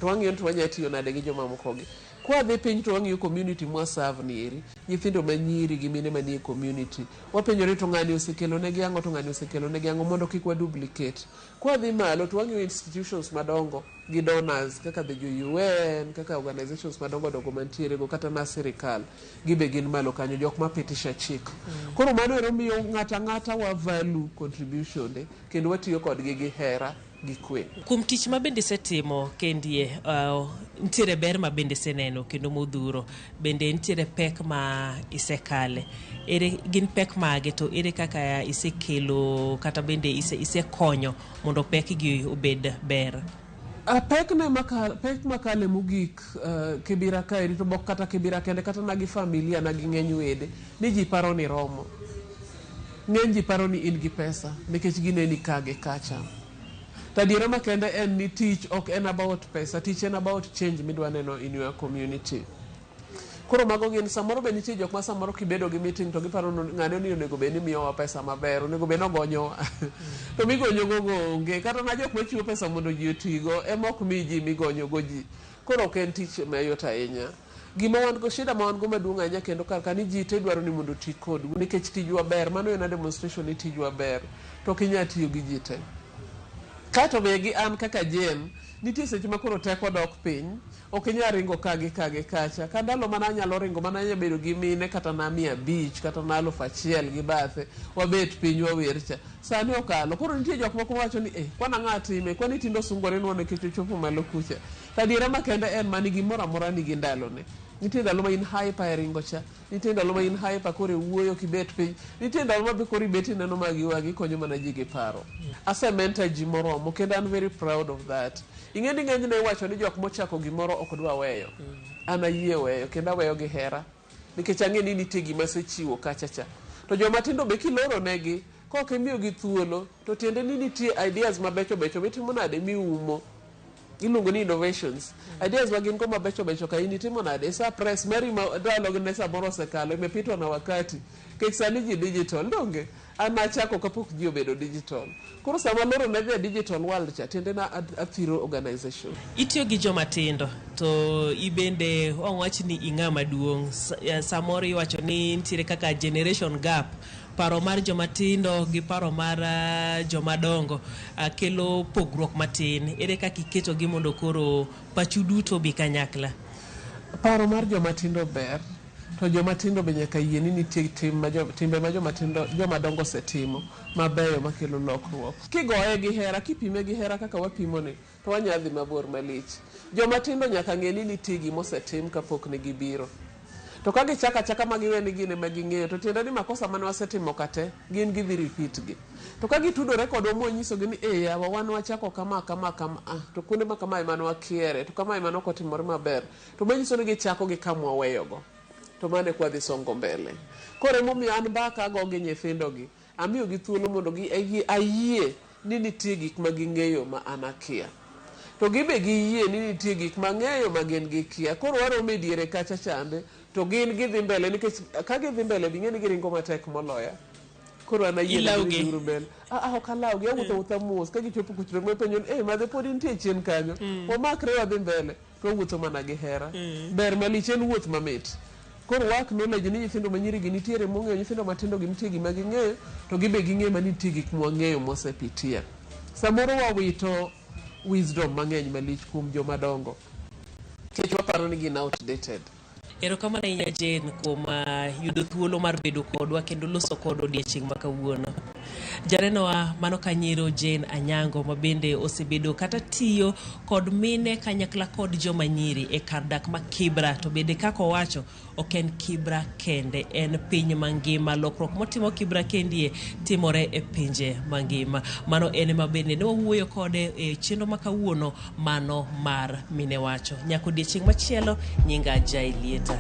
To wang'iyo ni to wanyalo tiyo nade gi joma moko gi. Kwa dhi piny to wang'iyo community mwa serve ni eri. Nyithindo manyiri gi mine manie community. Wapenjore to ng'ani osekelo negi ang'o to ng'ani osekelo negi ang'o mondo kik wa duplicate. Kwa dhi malo to wang'iyo institutions madongo gi donors kaka the jo UN, kaka organizations madongo dongo mantiere go kata na sirikal. Gibe gin malo kanyo jok ma pitisha chik. Koro mano ero miyo ng'ato ang'ata wa value contribution de kendo watiyo kodgi gi hera gi kwe. Kuom tich ma bende isetimo kendie, nitiere ber ma bende iseneno kendo modhuro. Bende nitiere pek ma isekale. Ere gin pek mage to ere kaka isekelo kata bende isekonyo mondo pek gi obed ber? Pek ne makal, pek makale mogik Kibira kaeri to bok kata Kibira kende kata na gi familia na gi ng'eny wede ni ji paro ni romo. Ng'eny ji paro ni in gi pesa nikech gineni ka gi kacha. To adiera makende en ni tich ok en about pesa, tich en about change midwa neno in your community. Koro mago gin samoro be nitie jok ma samoro kibedo gi meeting to giparo ni ng'ane ni onego bed ni miyowa pesa maber, onego bed ni ogonyowa. To migonyogo go onge, kata na jok machiwo pesa mondo ji otigo ema ok mi ji migonyogo ji. Koro ok en tich mayot ahinya. Gima wan go, shida ma wan go maduong' ahinya kendo kar ka ni ji te dwaro ni mondo oti kodu nikech tijwa ber, mano en a demonstration ni tijwa ber. To ok inyal tiyo gi ji te. Kaeto be gi an kaka Jane, nitie seche ma koro teko dok piny, ok inyal ringo ka gi ka gi kacha. Ka ndalo mane anyalo ringo mane anyalo bedo gi mine kata na 500 kata na 1000 gi bathe, wabet piny wawer cha. Sani okalo. Koro nitie jok moko mawacho ni eh, kwani ang'a time, kwani tinde osungorenwa nikech ochopo malo kucha. To adiera makende en mani gimoro amora nigi ndalone. Nitie ndalo ma in hyper e ringo cha, nitie ndalo ma in hyper koro e wuoyo kibet piny, nitie ndalo ma be koro ibet ineno magi wagi ikonyo mana ji gi paro. Ase mentor ji moromo kendo an very proud of that. Ing'e ni ng'enyne iwacho ni jok mochako gimoro ok dwa weyo. An ayie weyo kendo aweyo gi hera nikech ang'e ni nitie gima asechiwo kacha cha. To joma tindo be kiloro negi kok imiyogi thuolo to tiende ni nitie ideas mabecho becho mitimo nade miumo. Iluongo ni innovations. Ideas ma gin go mabecho becho ka in itimo nade? Isa press mari ma dialogue ne samoro osekalo, imepitwa na wakati. Nikech sani ji digital, donge? An nachako kapok ji obedo digital. Koro sama loro ne the digital world cha, tiende na athiro organization. Itiyo gi joma tindo to ibende wang' ni ing'ama duong'. Samoro iwacho ni nitiere kaka generation gap. Paro mar joma tindo gi paro mar joma dongo kelo pogruok matin. Ere kaka iketogi mondo koro pachu duto bi kanyakla? Paro mar joma tindo ber, to joma tindo be nyaka yie ni nitie timbe ma joma tindo, joma dongo osetimo mabeyo makelo lokruok. Kigoye gi hera, kipime gi hera kaka wapimo ni, to wanyalo dhi mabor malich. Joma tindo nyaka ng'e ni nitie gima osetim kapok ne gibiro. To ka gichako achaka ma giwe ni gin ema ging'eyo, to tiende ni makosa mane wasetimo ka te, gin gidhi repeat gi. To ka gitudore kodwa mwanyisogi ni eh yawa wan wachako kama kama kama, ah, to kuonde ma kama ema ne wakiere, to kama ema ne ok otimore maber, to manyiso ni gichako gi kama waweyogo. To mano e kwadhi songo mbele. Koro emomiyo an mbaka ago gi nyithindogi, amiyogi thuolo mondo gi ayie ni nitie gik ma ging'eyo ma an akia. To gibe giyie ni nitie gik mang'eyo ma gin gikia. Koro waromo e diere kacha chande, to gin gidhi mbele nikech ka gidhi mbele bing'e ni giringo matek moloya. Koro an ayie ni gidhi mbele. Ah, ok alawgi, awuotho awuotha mos. Ka gichopo kucho to penjo ni, eh, madhe pod intie chien kanyo. Wamakre wadhi mbele. To wawuotho mana gi hera. Ber malich en wuoth mamit. Koro wa acknowledge ni nyithindo manyiri gi nitiere mong'eyo, nyithindo matindo gi nitie gima ging'eyo, to gibe ging'eyo ma nitie gik mwang'eyo mwasepitia. Samoro wawito wisdom mang'eny malich kuom joma dongo. Nikech waparo ni gin outdated. Erokamano ahinya Jane kuom yudo thuolo mar bedo kodwa kendo loso kod odiechieng' ma kawuono. Janenowa mano kanyero Jane Anyango ma bende osebedo kata tiyo kod mine kanyakla kod joma nyiri e kar dak ma Kibra, to bende kaka owacho ok en Kibra kende, en piny mangima. Lokruok motimo Kibra kendie timore e pinje mangima. Mano en ema bende ne wawuoyo kode e chenro ma kawuono mano mar mine wacho. Nyaka odiechieng' machielo, nyinga Jailieta.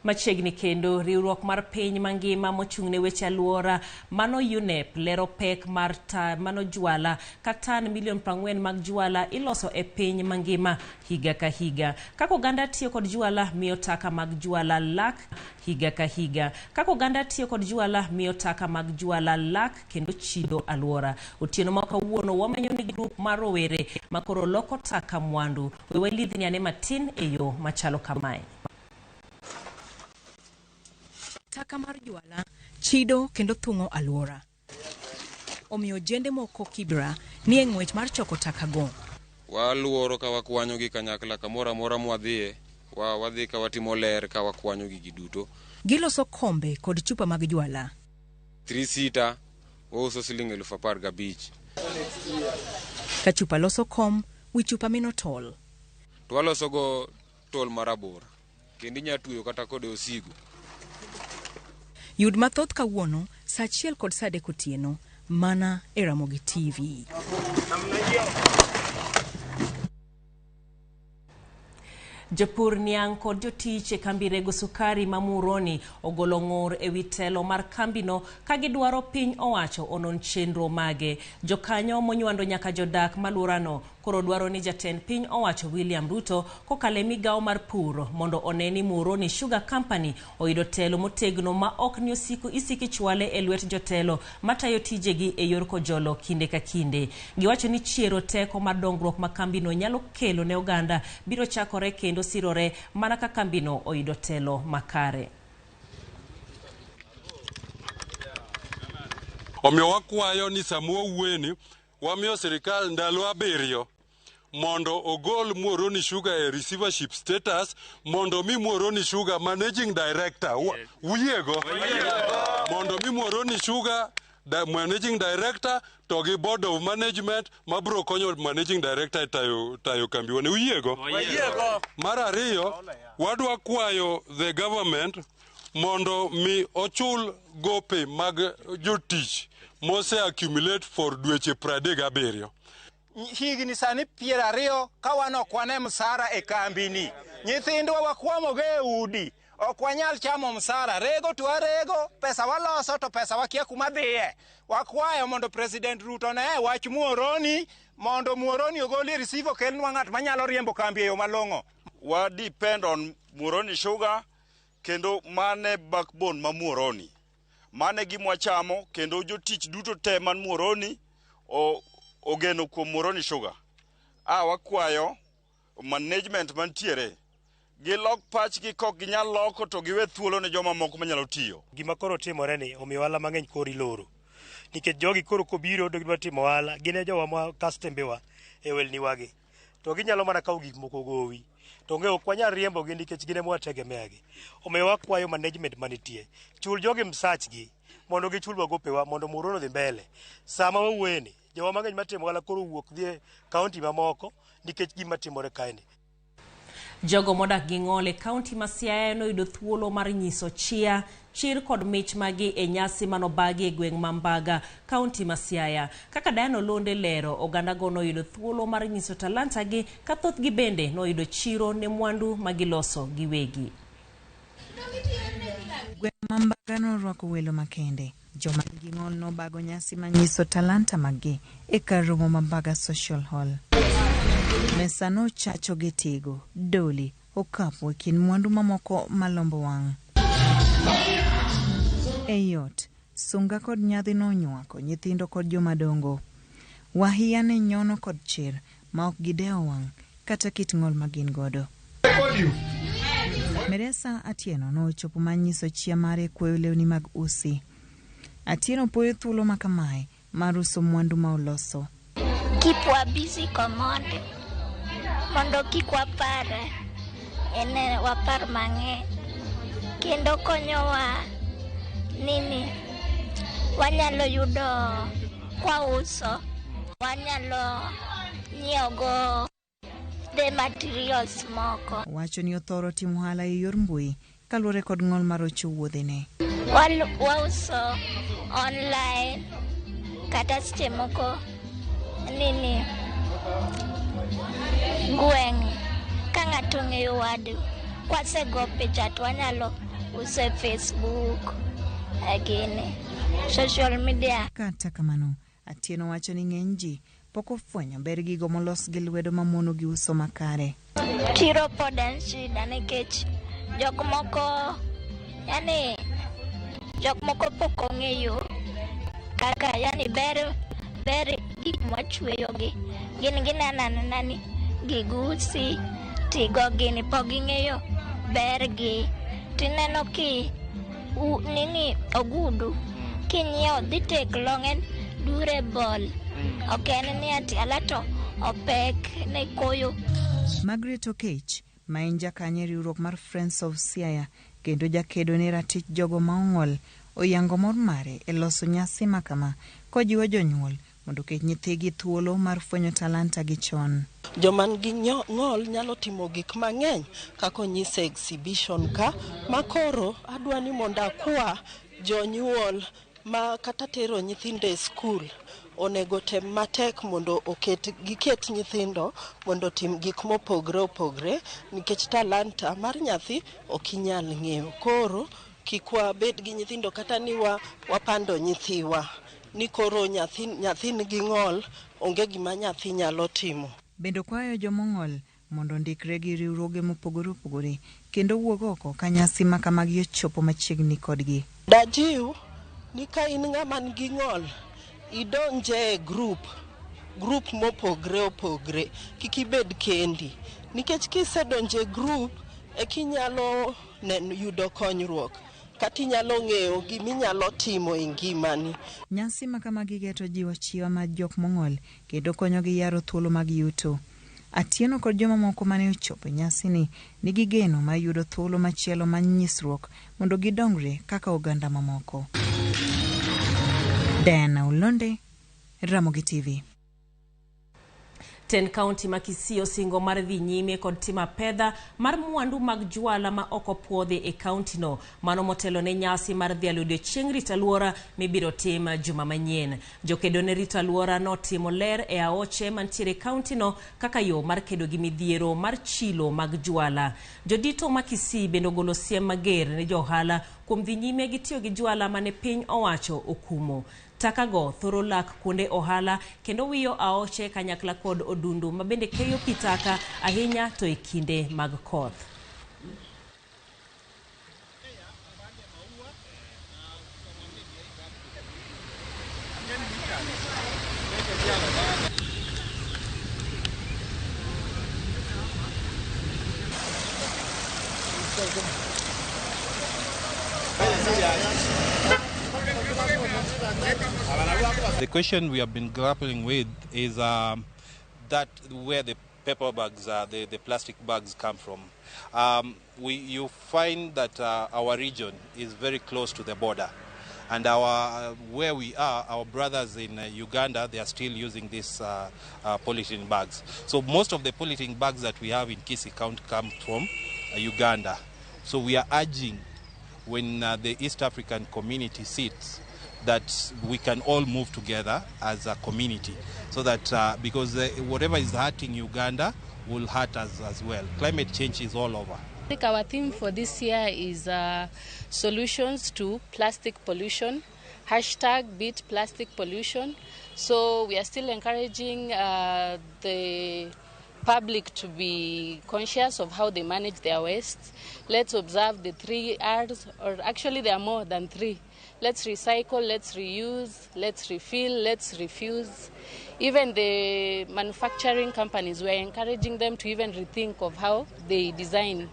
Machiegni kendo riwruok mar piny mangima mochung' ne weche alwora mano UNEP lero pek mar mano jwala ka tan milion 40 mag jwala iloso e piny mangima higa ka higa. Kaka oganda tiyo kod jwala miyo taka mag jwala lak higa ka higa. Kaka oganda tiyo kod jwala miyo taka mag jwala lak kendo chido alwora. Otieno ma kawuono wamenyo ni grup mar rowere makoro loko taka mwandu. We walidhni ane matin e yo machalo kamae. Taka mar jwala chido kendo thung'o alwora. Omiyo ojende moko Kibra ni e ng'wech mar choko taka go. Waluoro ka wakwanyo gi kanyakla kamoro amora mwadhiye, wadhi ka watimo ler ka wakwanyo gigi duto. Giloso kombe kod chupa mag jwala. 3 seater wauso siling 15,000. Ka chupa loso kom, wi chupa mino tol. To waloso go tol marabora. Kendo inyalo tueyo kata kode osigo. Yud mathoth kawuono saa 1 kod saa 3 otieno mana e Ramogi TV. Jopur niang' kod jotich e kambi rego sukari ma Muhoroni ogolo ng'ur ewi telo mar kambino ka gidwaro piny owacho onon chenro mage. Jokanyo monywando nyaka jodak maluorano Koro dwaro ni jatend piny owacho William Ruto kokalo e migawo mar pur mondo one ni Muhoroni Sugar Company oyudo telo motegno ma ok ni osiko isiki chwale e lwet jotelo matayo tijegi e yor kojolo kinde ka kinde. Giwacho ni chiero teko mar dongruok ma kambino nyalo kelo ne oganda biro chakore kendo sirore mana ka kambino oyudo telo makare. Omiyo wakwayo ni sama wawuoyeni, wamiyo sirikal ndalo 7 mondo ogol Muhoroni Sugar e receivership status, mondo mi Muhoroni Sugar managing director uyiego, mondo mi Muhoroni Sugar managing director to gi board of management mabiro konyo managing director e tayo kambiwa ni uyiego. Mar ariyo, wadwa kwayo the government mondo mi ochul gope mag jotich mose accumulate for dweche 37. Higni sani 20 ka wan ok wane msara e kambini. Nyithindwa wakwamogo e udi, ok wanyal chamo msara. Rego to warego, pesa waloso to pesa wakia kuma dhiye. Wakwayo mondo President Ruto ne wach Muhoroni, mondo Muhoroni ogolie receive okelnwa ng'at manyalo riembo kambi e yo malong'o. Wa depend on Muhoroni Sugar, kendo mane backbone ma Muhoroni. Mane gima wachamo, kendo jotich duto te man Muhoroni ogeno kuom Muhoroni Sugar. Wakwayo management mantiere gilok pachgi, kok ginyal loko to giwe thuolo ne joma moko manyalo tiyo. Gima koro timore ni omiyo ohala mang'eny koro iloro. Nikech jogi koro kobiro to gidwa timo ohala, gin e jowa ma kastembewa e welniwagi. To ginyalo mana kawo gik moko gowi. To onge ok wanyal riembogi nikech gin ema wategemeagi. Omiyo wakwayo management manitie, chul jogi msachgi mondo gichulwa gopewa mondo Muhoroni odhi mbele. Sama wawuoyeni, jowa mang'eny matimo ohala koro wuok dhi e kaunti mamoko nikech gima timore kaeni. Jogo modak gi ng'ol e kaunti ma Siaya noyudo thuolo mar nyiso chia, chir kod mich magi e nyasi manobagi e gweng' ma Mbaga, kaunti ma Siaya. Kaka Diana Olonde lero, ogandago noyudo thuolo mar nyiso talanta gi, ka thothgi bende noyudo chiro ne mwandu magiloso giwegi. Gweng' ma Mbaga norwako welo makende. Joma nigi ng'ol nobago nyasi manyiso talanta maggi e kar romo ma Mbaga Social Hall. Mesa nochacho gi tigo, doli, okapu e kind mwandu mamoko malombo wang'. Ei ot, sunga kod nyadhi nonywako nyithindo kod jomadongo. Wahia ne nyono kod chir ma ok gidewo wang' kata kit ng'ol ma gin godo. Meresa Atieno nochopo manyiso chia mare kwoyo lewni mag usi. Atieno puoyo thuolo ma kamae mar uso mwandu ma oloso. Keep wa busy komondi mondo kik wapar ene wapar mang'eny, kendo konyowa nini wanyalo yudo kwa uso, wanyalo nyiewogo the materials moko. Wacho ni othoro timo ohala e yor mbui kaluwore kod ng'ol mar rocho wuodhene. Wauso online kata seche moko nini gweng' ka ng'ato ong'eyo wadu, kwasego picha to wanyalo uso e Facebook, gini social media. Kata kamano, Atieno wacho ni ng'eny ji pok ofwenyo ber gigo molos gi lwedo mamono gi uso makare. Chiro pod en shida nikech jok moko, yani jok moko pok ong'eyo kaka yani ber gik mwachweyogi. Gin gineno anena ni gigusi tigo gini pok ging'eyo bergi. Tineno ki nini ogudu kinyiewo dhi take long en durable. Ok en ni ati ala to opek ne koyo. Margaret Okech, ma en jakanyo e riwruok mar Friends of Siaya kendo jakedo ne ratich jogo ma ong'ol, oyango mor mare e loso nyasi ma kama kojiwo jonyuol mondo oket nyithigi thuolo mar fwenyo talanta gi chon. Joma nigi ng'ol nyalo timo gik mang'eny kaka onyis e exhibition ka, ma koro adwa ni mondo akwa jonyuol ma kata tero nyithindo e skul onego tem matek mondo giket nyithindo mondo otim gik mopogre opogre nikech talanta mar nyathi ok inyal ng'eyo. Koro kik wabed gi nyithindo kata ni wapando nyithiwa ni koro nyathi nigi ng'ol, onge gima nyathi nyalo timo. Bende okwayo jomong'ol mondo ondikre gi riwruoge mopogore opogore kendo wuog oko ka nyasi ma kamagi ochopo machiegni kodgi. Dajiw ni ka in ng'ama nigi ng'ol, idonje e group, group mopogre opogre, kik ibed kendi. Nikech kisedonje e group, ekinyalo neno yudo konyruok kata inyalo ng'eyo giminyalo timo e ngimani. Nyasi ma kamagi geto jiwo chiwa mar jok mong'ol kendo konyogi yaro thuolo mag yuto. Atieno kod jomamoko mane ochopo e nyasini nigi geno mar yudo thuolo machielo mar nyisruok mondo gidongre kaka oganda mamoko. Diana Olonde, Ramogi TV. Tend kaunti ma Kisii osingo mar dhi nyime kod timo apedha mar mwandu mag jwala ma ok opuodhi e kaunti no. Mano motelo ne nyasi mar dhialo odiochieng' rito alwora mibiro tim juma manyien. Jokedo ne rito alwora notimo ler e aoche mantiere e kaunti no kaka yo mar kedo gi midhiero mar chilo mag jwala. Jodito ma Kisii bende ogolo siem mager ne jo ohala kuom dhi nyime gi tiyo gi jwala mane piny owacho okumo. Takago thoro lak kuonde ohala kendo wiyo aoche kanyakla kod odundu ma bende keyo pi taka ahinya to e kinde mag koth. The question we have been grappling with is that where the paper bags, the plastic bags come from. You find that our region is very close to the border, and where we are, our brothers in Uganda, they are still using these polythene bags. So most of the polythene bags that we have in Kisii County come from Uganda. So we are urging when the East African community sits that we can all move together as a community, so that because whatever is hurting Uganda will hurt us as well. Climate change is all over. I think our theme for this year is solutions to plastic pollution, hashtag beat plastic pollution. So we are still encouraging the public to be conscious of how they manage their waste. Let's observe the 3 R's, or actually there are more than 3. Let's recycle, let's reuse, let's refill, let's refuse. Even the manufacturing companies, we're encouraging them to even rethink of how they design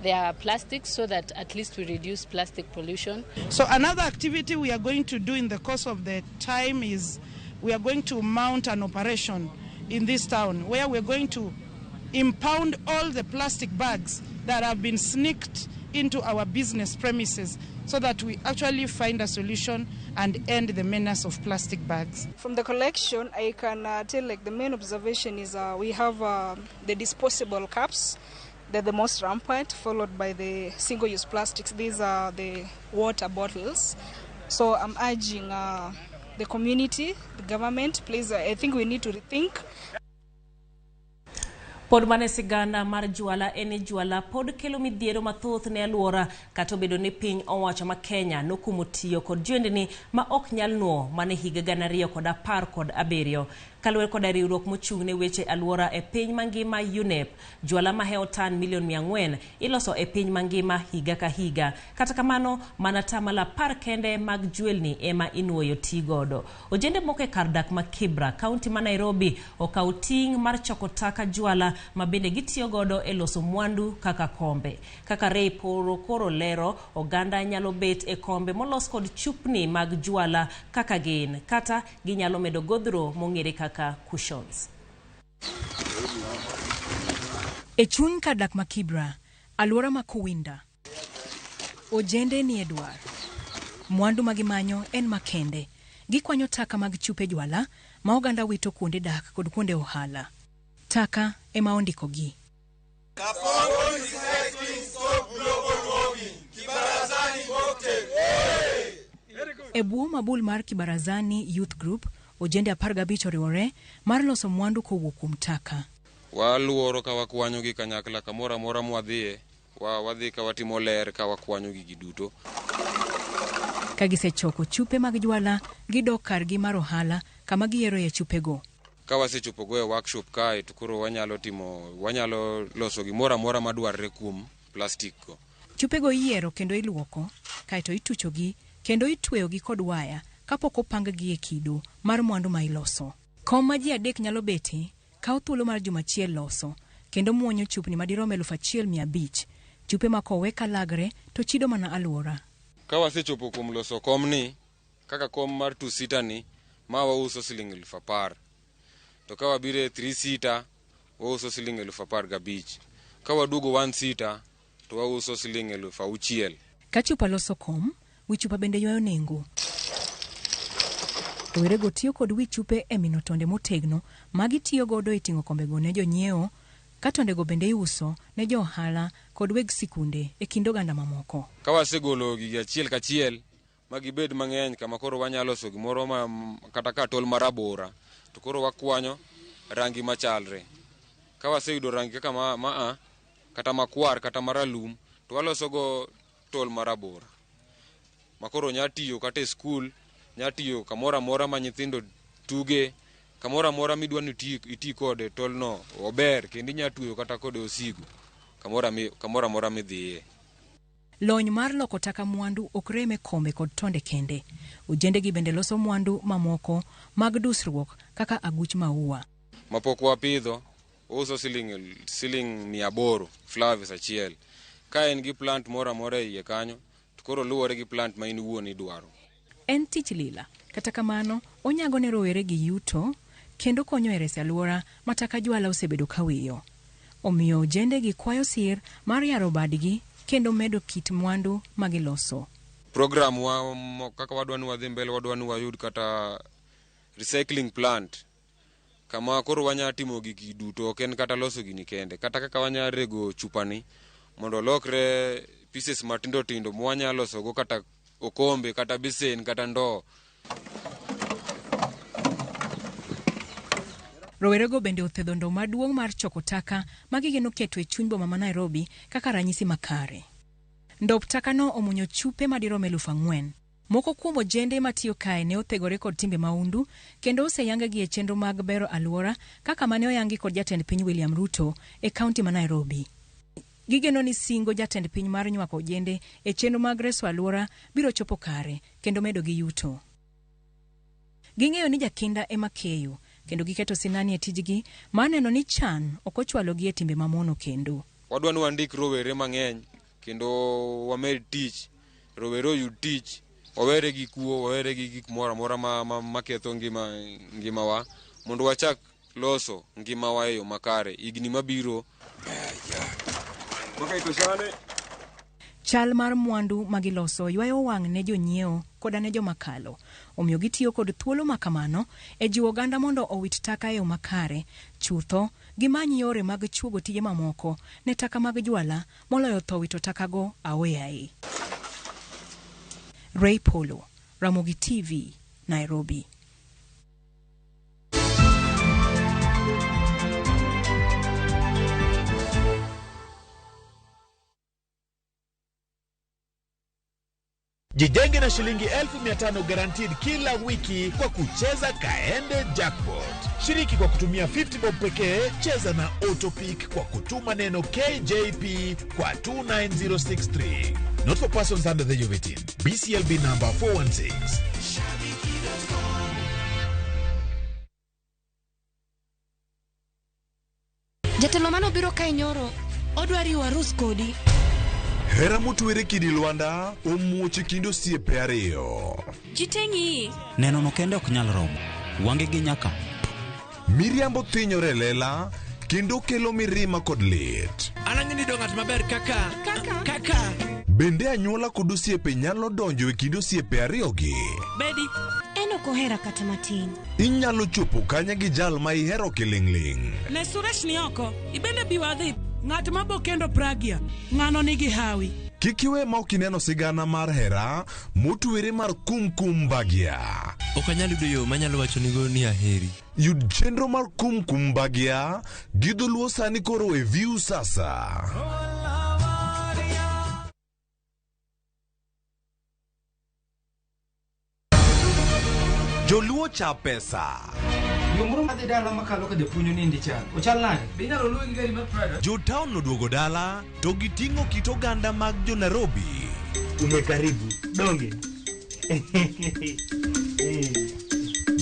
their plastics so that at least we reduce plastic pollution. So another activity we are going to do in the course of the time is we are going to mount an operation in this town where we're going to impound all the plastic bags that have been sneaked into our business premises so that we actually find a solution and end the menace of plastic bags. From the collection, I can tell the main observation is we have the disposable cups. They're the most rampant, followed by the single-use plastics. These are the water bottles. So I'm urging the community, the government, please, I think we need to rethink. Pod mane sigana mar jwala en jwala pod kelo midhiero mathoth ne alwora kata obedo ni piny owacho ma Kenya nokumo tiyo kod jwendni ma ok nyal nuo mane higa 2017. Kaluwore koda riwruok mochung' ne weche alwora e piny mangima UNEP, jwala mahewo tan milion 400 iloso e piny mangima higa ka higa. Kata kamano, mana tamalo 10 kende mag jwelni ema inuoyo ti godo. Ojende moko e kar dak ma Kibra, kaunti ma Nairobi, okawo ting' mar choko taka jwala ma bende gitiyo godo e loso mwandu kaka kombe. Kaka Ray Poro koro lero, oganda nyalo bet e kombe molos kod chupni mag jwala kaka gin, kata ginyalo medo godhro mong'ere kaka cushions. E chuny kar dak ma Kibra, alwora ma Kowinda, ojende ni e dwar. Mwandu ma gimanyo en makende. Gikwanyo taka mag chupe jwala ma oganda wito kuonde dak kod kuonde ohala. Taka ema ondikogi. E bwo mabul mar Kibarazani Youth Group, ojende 15 oriwore mar loso mwandu kowuok kuom taka. Waluoro ka wakwanyo gi kanyakla kamoro amora mwadhiye, wadhi ka watimo ler ka wakwanyo gigi duto. Ka gisechoko chupe mag jwala, gidok kargi mar ohala kama giyieroe chupego. Ka wasechopo go e workshop kae to koro wanyalo timo wanyalo loso gimoro amora madwarre kuom plastic go. Chupego iyiero kendo iluoko, kaeto ituchogi kendo itweyogi kod waya kapok opang-gi e kido mar mwandu ma iloso. Kom ma ji adek nyalo betie kawo thuolo mar juma achiel loso kendo muonyo chupni madirom 1,500, chupe ma kowe kalagre to chido mana alwora. Ka wasechopo kuom loso komni, kaka kom mar two seater ni, ma wauso siling 10,000. To ka wabiro e three seater, wauso siling 15,000. Ka waduogo one seater, to wauso siling 6,000. Ka chupa loso kom, wi chupa bende ywayo nengo. Rowerego tiyo kod wi chupe e mino tonde motegno ma gitiyo godo e ting'o kombego ne jonyiewo, ka tondego bende iuso ne jo ohala kod weg sikunde e kind oganda mamoko. Ka wasegolo gigi achiel kachiel ma gibed mang'eny kama koro wanyalo loso gimoro ma kata ka tol marabora to koro wakwanyo rangi machalre. Ka waseyudo rangi kaka ma, ma a, kata makwar kata maralum to waloso go tol marabora ma koro nya tiyo kata e skul, nya tiyo kamoro amora ma nyithindo tuge, kamoro amora midwa ni iti, iti kode tolno ober kendo inya tweyo kata kode osigo kamoro amora midhiye. Lony mar loko taka mwandu ok rem e kombe kod tonde kende. Ojendegi bende loso mwandu mamoko mag dusruok kaka aguch maua. Mapok wapidho, ouso siling, siling 800 flowers achiel. Ka en gi plant moro amora e iye kanyo, to koro luwore gi plant ma in iwuon idwaro. En tich lila, kata kamano onyago ne rowere gi yuto kendo konyo e reso alwora ma taka jwala osebedo ka wiyo. Omiyo ojendegi kwayo sir mar yaro badgi kendo medo kit mwandu ma giloso. Program wa kaka wadwa ni wadhi mbele, wadwa ni wayud kata recycling plant kama koro wanya timo gigi duto, ok en kata loso gini kende, kata kaka wanya rego chupani mondo olokre pieces matindo tindo mwanya losogo kata okombe kata besen kata ndoo. Rowerego bende othedho ndo maduong' mar choko taka ma gigeno keto e chuny boma ma Nairobi kaka ranyisi makare. Ndop takano omunyo chupe madirom 4,000. Moko kuom ojende matiyo kae ne othegore kod timbe mahundu kendo oseyang-gi e chenro mag bero alwora kaka mane oyangi kod jatend piny William Ruto e kaunti ma Nairobi. Gigeno ni singo jatend piny mar nywako ojende e chenro mag reso alwora biro chopo kare kendo medo gi yuto. Ging'eyo ni jakinda ema keyo kendo giketo sinani e tijgi mar neno ni chan ok ochwalogi e timbe mamono kendo. Wadwa ni wandik rowere mang'eny kendo wamed tich, rowere oyud tich, wawere gi kuo, wawere gi gik moro amora maketho ngima, ngimawa mondo wachak loso ngimawa e yo makare higni mabiro. Chal mar mwandu ma giloso ywayo wang' ne jonyiewo koda ne joma kalo. Omiyo gitiyo kod thuolo ma kamano e jiwo oganda mondo owit taka e yo makare. Chutho, gimany yore mag chuogo tije mamoko ne taka mag jwala moloyo tho wito takago aoyaye. Ray Polo, Ramogi TV, Nairobi. Jijenge na shilingi 500,000 guaranteed kila wiki kwa kucheza Kaende Jackpot. Shiriki kwa kutumia 50 bob pekee, cheza na Autopick kwa kutuma neno KJP kwa 29063. Not for persons under the age of 18. BCLB number 416. Jatelo manobiro kae nyoro odwa riwo arus kodi. Hera motwere kidi lwanda omuoch e kind osiepe ariyo. Ji te ng'iyi. Neno no kende ok nyal romo. Wange gi nyaka. Miriambo thinyore e lela kendo kelo mirima kod lit. An ang'e ni do ng'at maber kaka kaka kaka. Bende anyuola kod osiepe nyalo donjo e kind osiepe ariyogi? Bedi. En ok ohera kata matin. Inyalo chopo kanye gi jal ma ihero kiling'ling'? Ne Suresh ni oko. Ibende bi wadhi. Ng'at ma bo kendo Pragya, ng'ano nigi hawi. Kik iwe ma ok ineno sigana mar hera motwere mar Kumkum Bhagya. Ok anyal yudo yo manyalo wachonigo ni aheri. Yud chenro mar Kumkum Bhagya gi dholuo sani koro e View Sasa. Joluo cha pesa. Yo moro madhi dala makalo ka japuonj onindi chal. Ochal nade? Be inyalo luwe gi gari mar Prado? Jo town oduogo dala to giting'o kit oganda mag jo Nairobi. Umekaribu. Donge.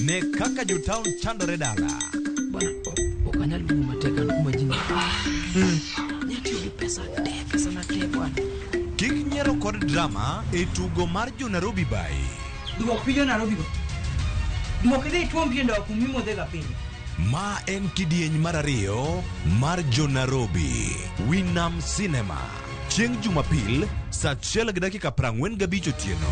Ne kaka jo town chandore dala. Bwana, ok anyal wuoyo matek an kuma ji Nyatiyo gi pesa te, pesa na te bwana. Kik nyiero kod drama e tugo mar jo Nairobi bai. Duok pi jo Nairobi go. Duok idhi ituom pi e ndowo kumimodhega pile. Ma en kidieny mar ariyo mar jo Nairobi. Winam Cinema. Chieng' Jumapil saa 1:45 otieno.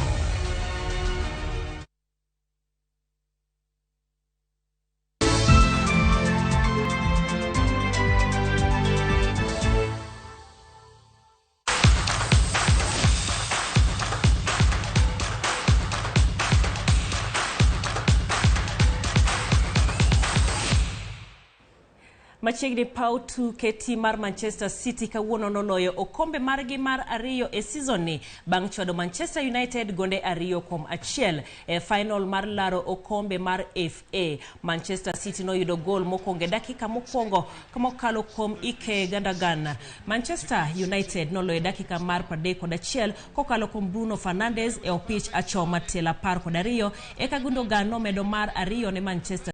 Machiegni paw tuke tim mar Manchester City kawuono noloyo okombe margi mar ariyo e season ni bang' chwado Manchester United gonde 2-1 e final mar laro okombe mar FA. Manchester City noyudo gol mokwongo e dakika mokwongo mokalo kuom Ike Gundogan. Manchester United noloyo e dakika mar 31 kokalo kuom Bruno Fernandes e opich achoma tielo 12 eka Gundogan nomedo mar ariyo ne Manchester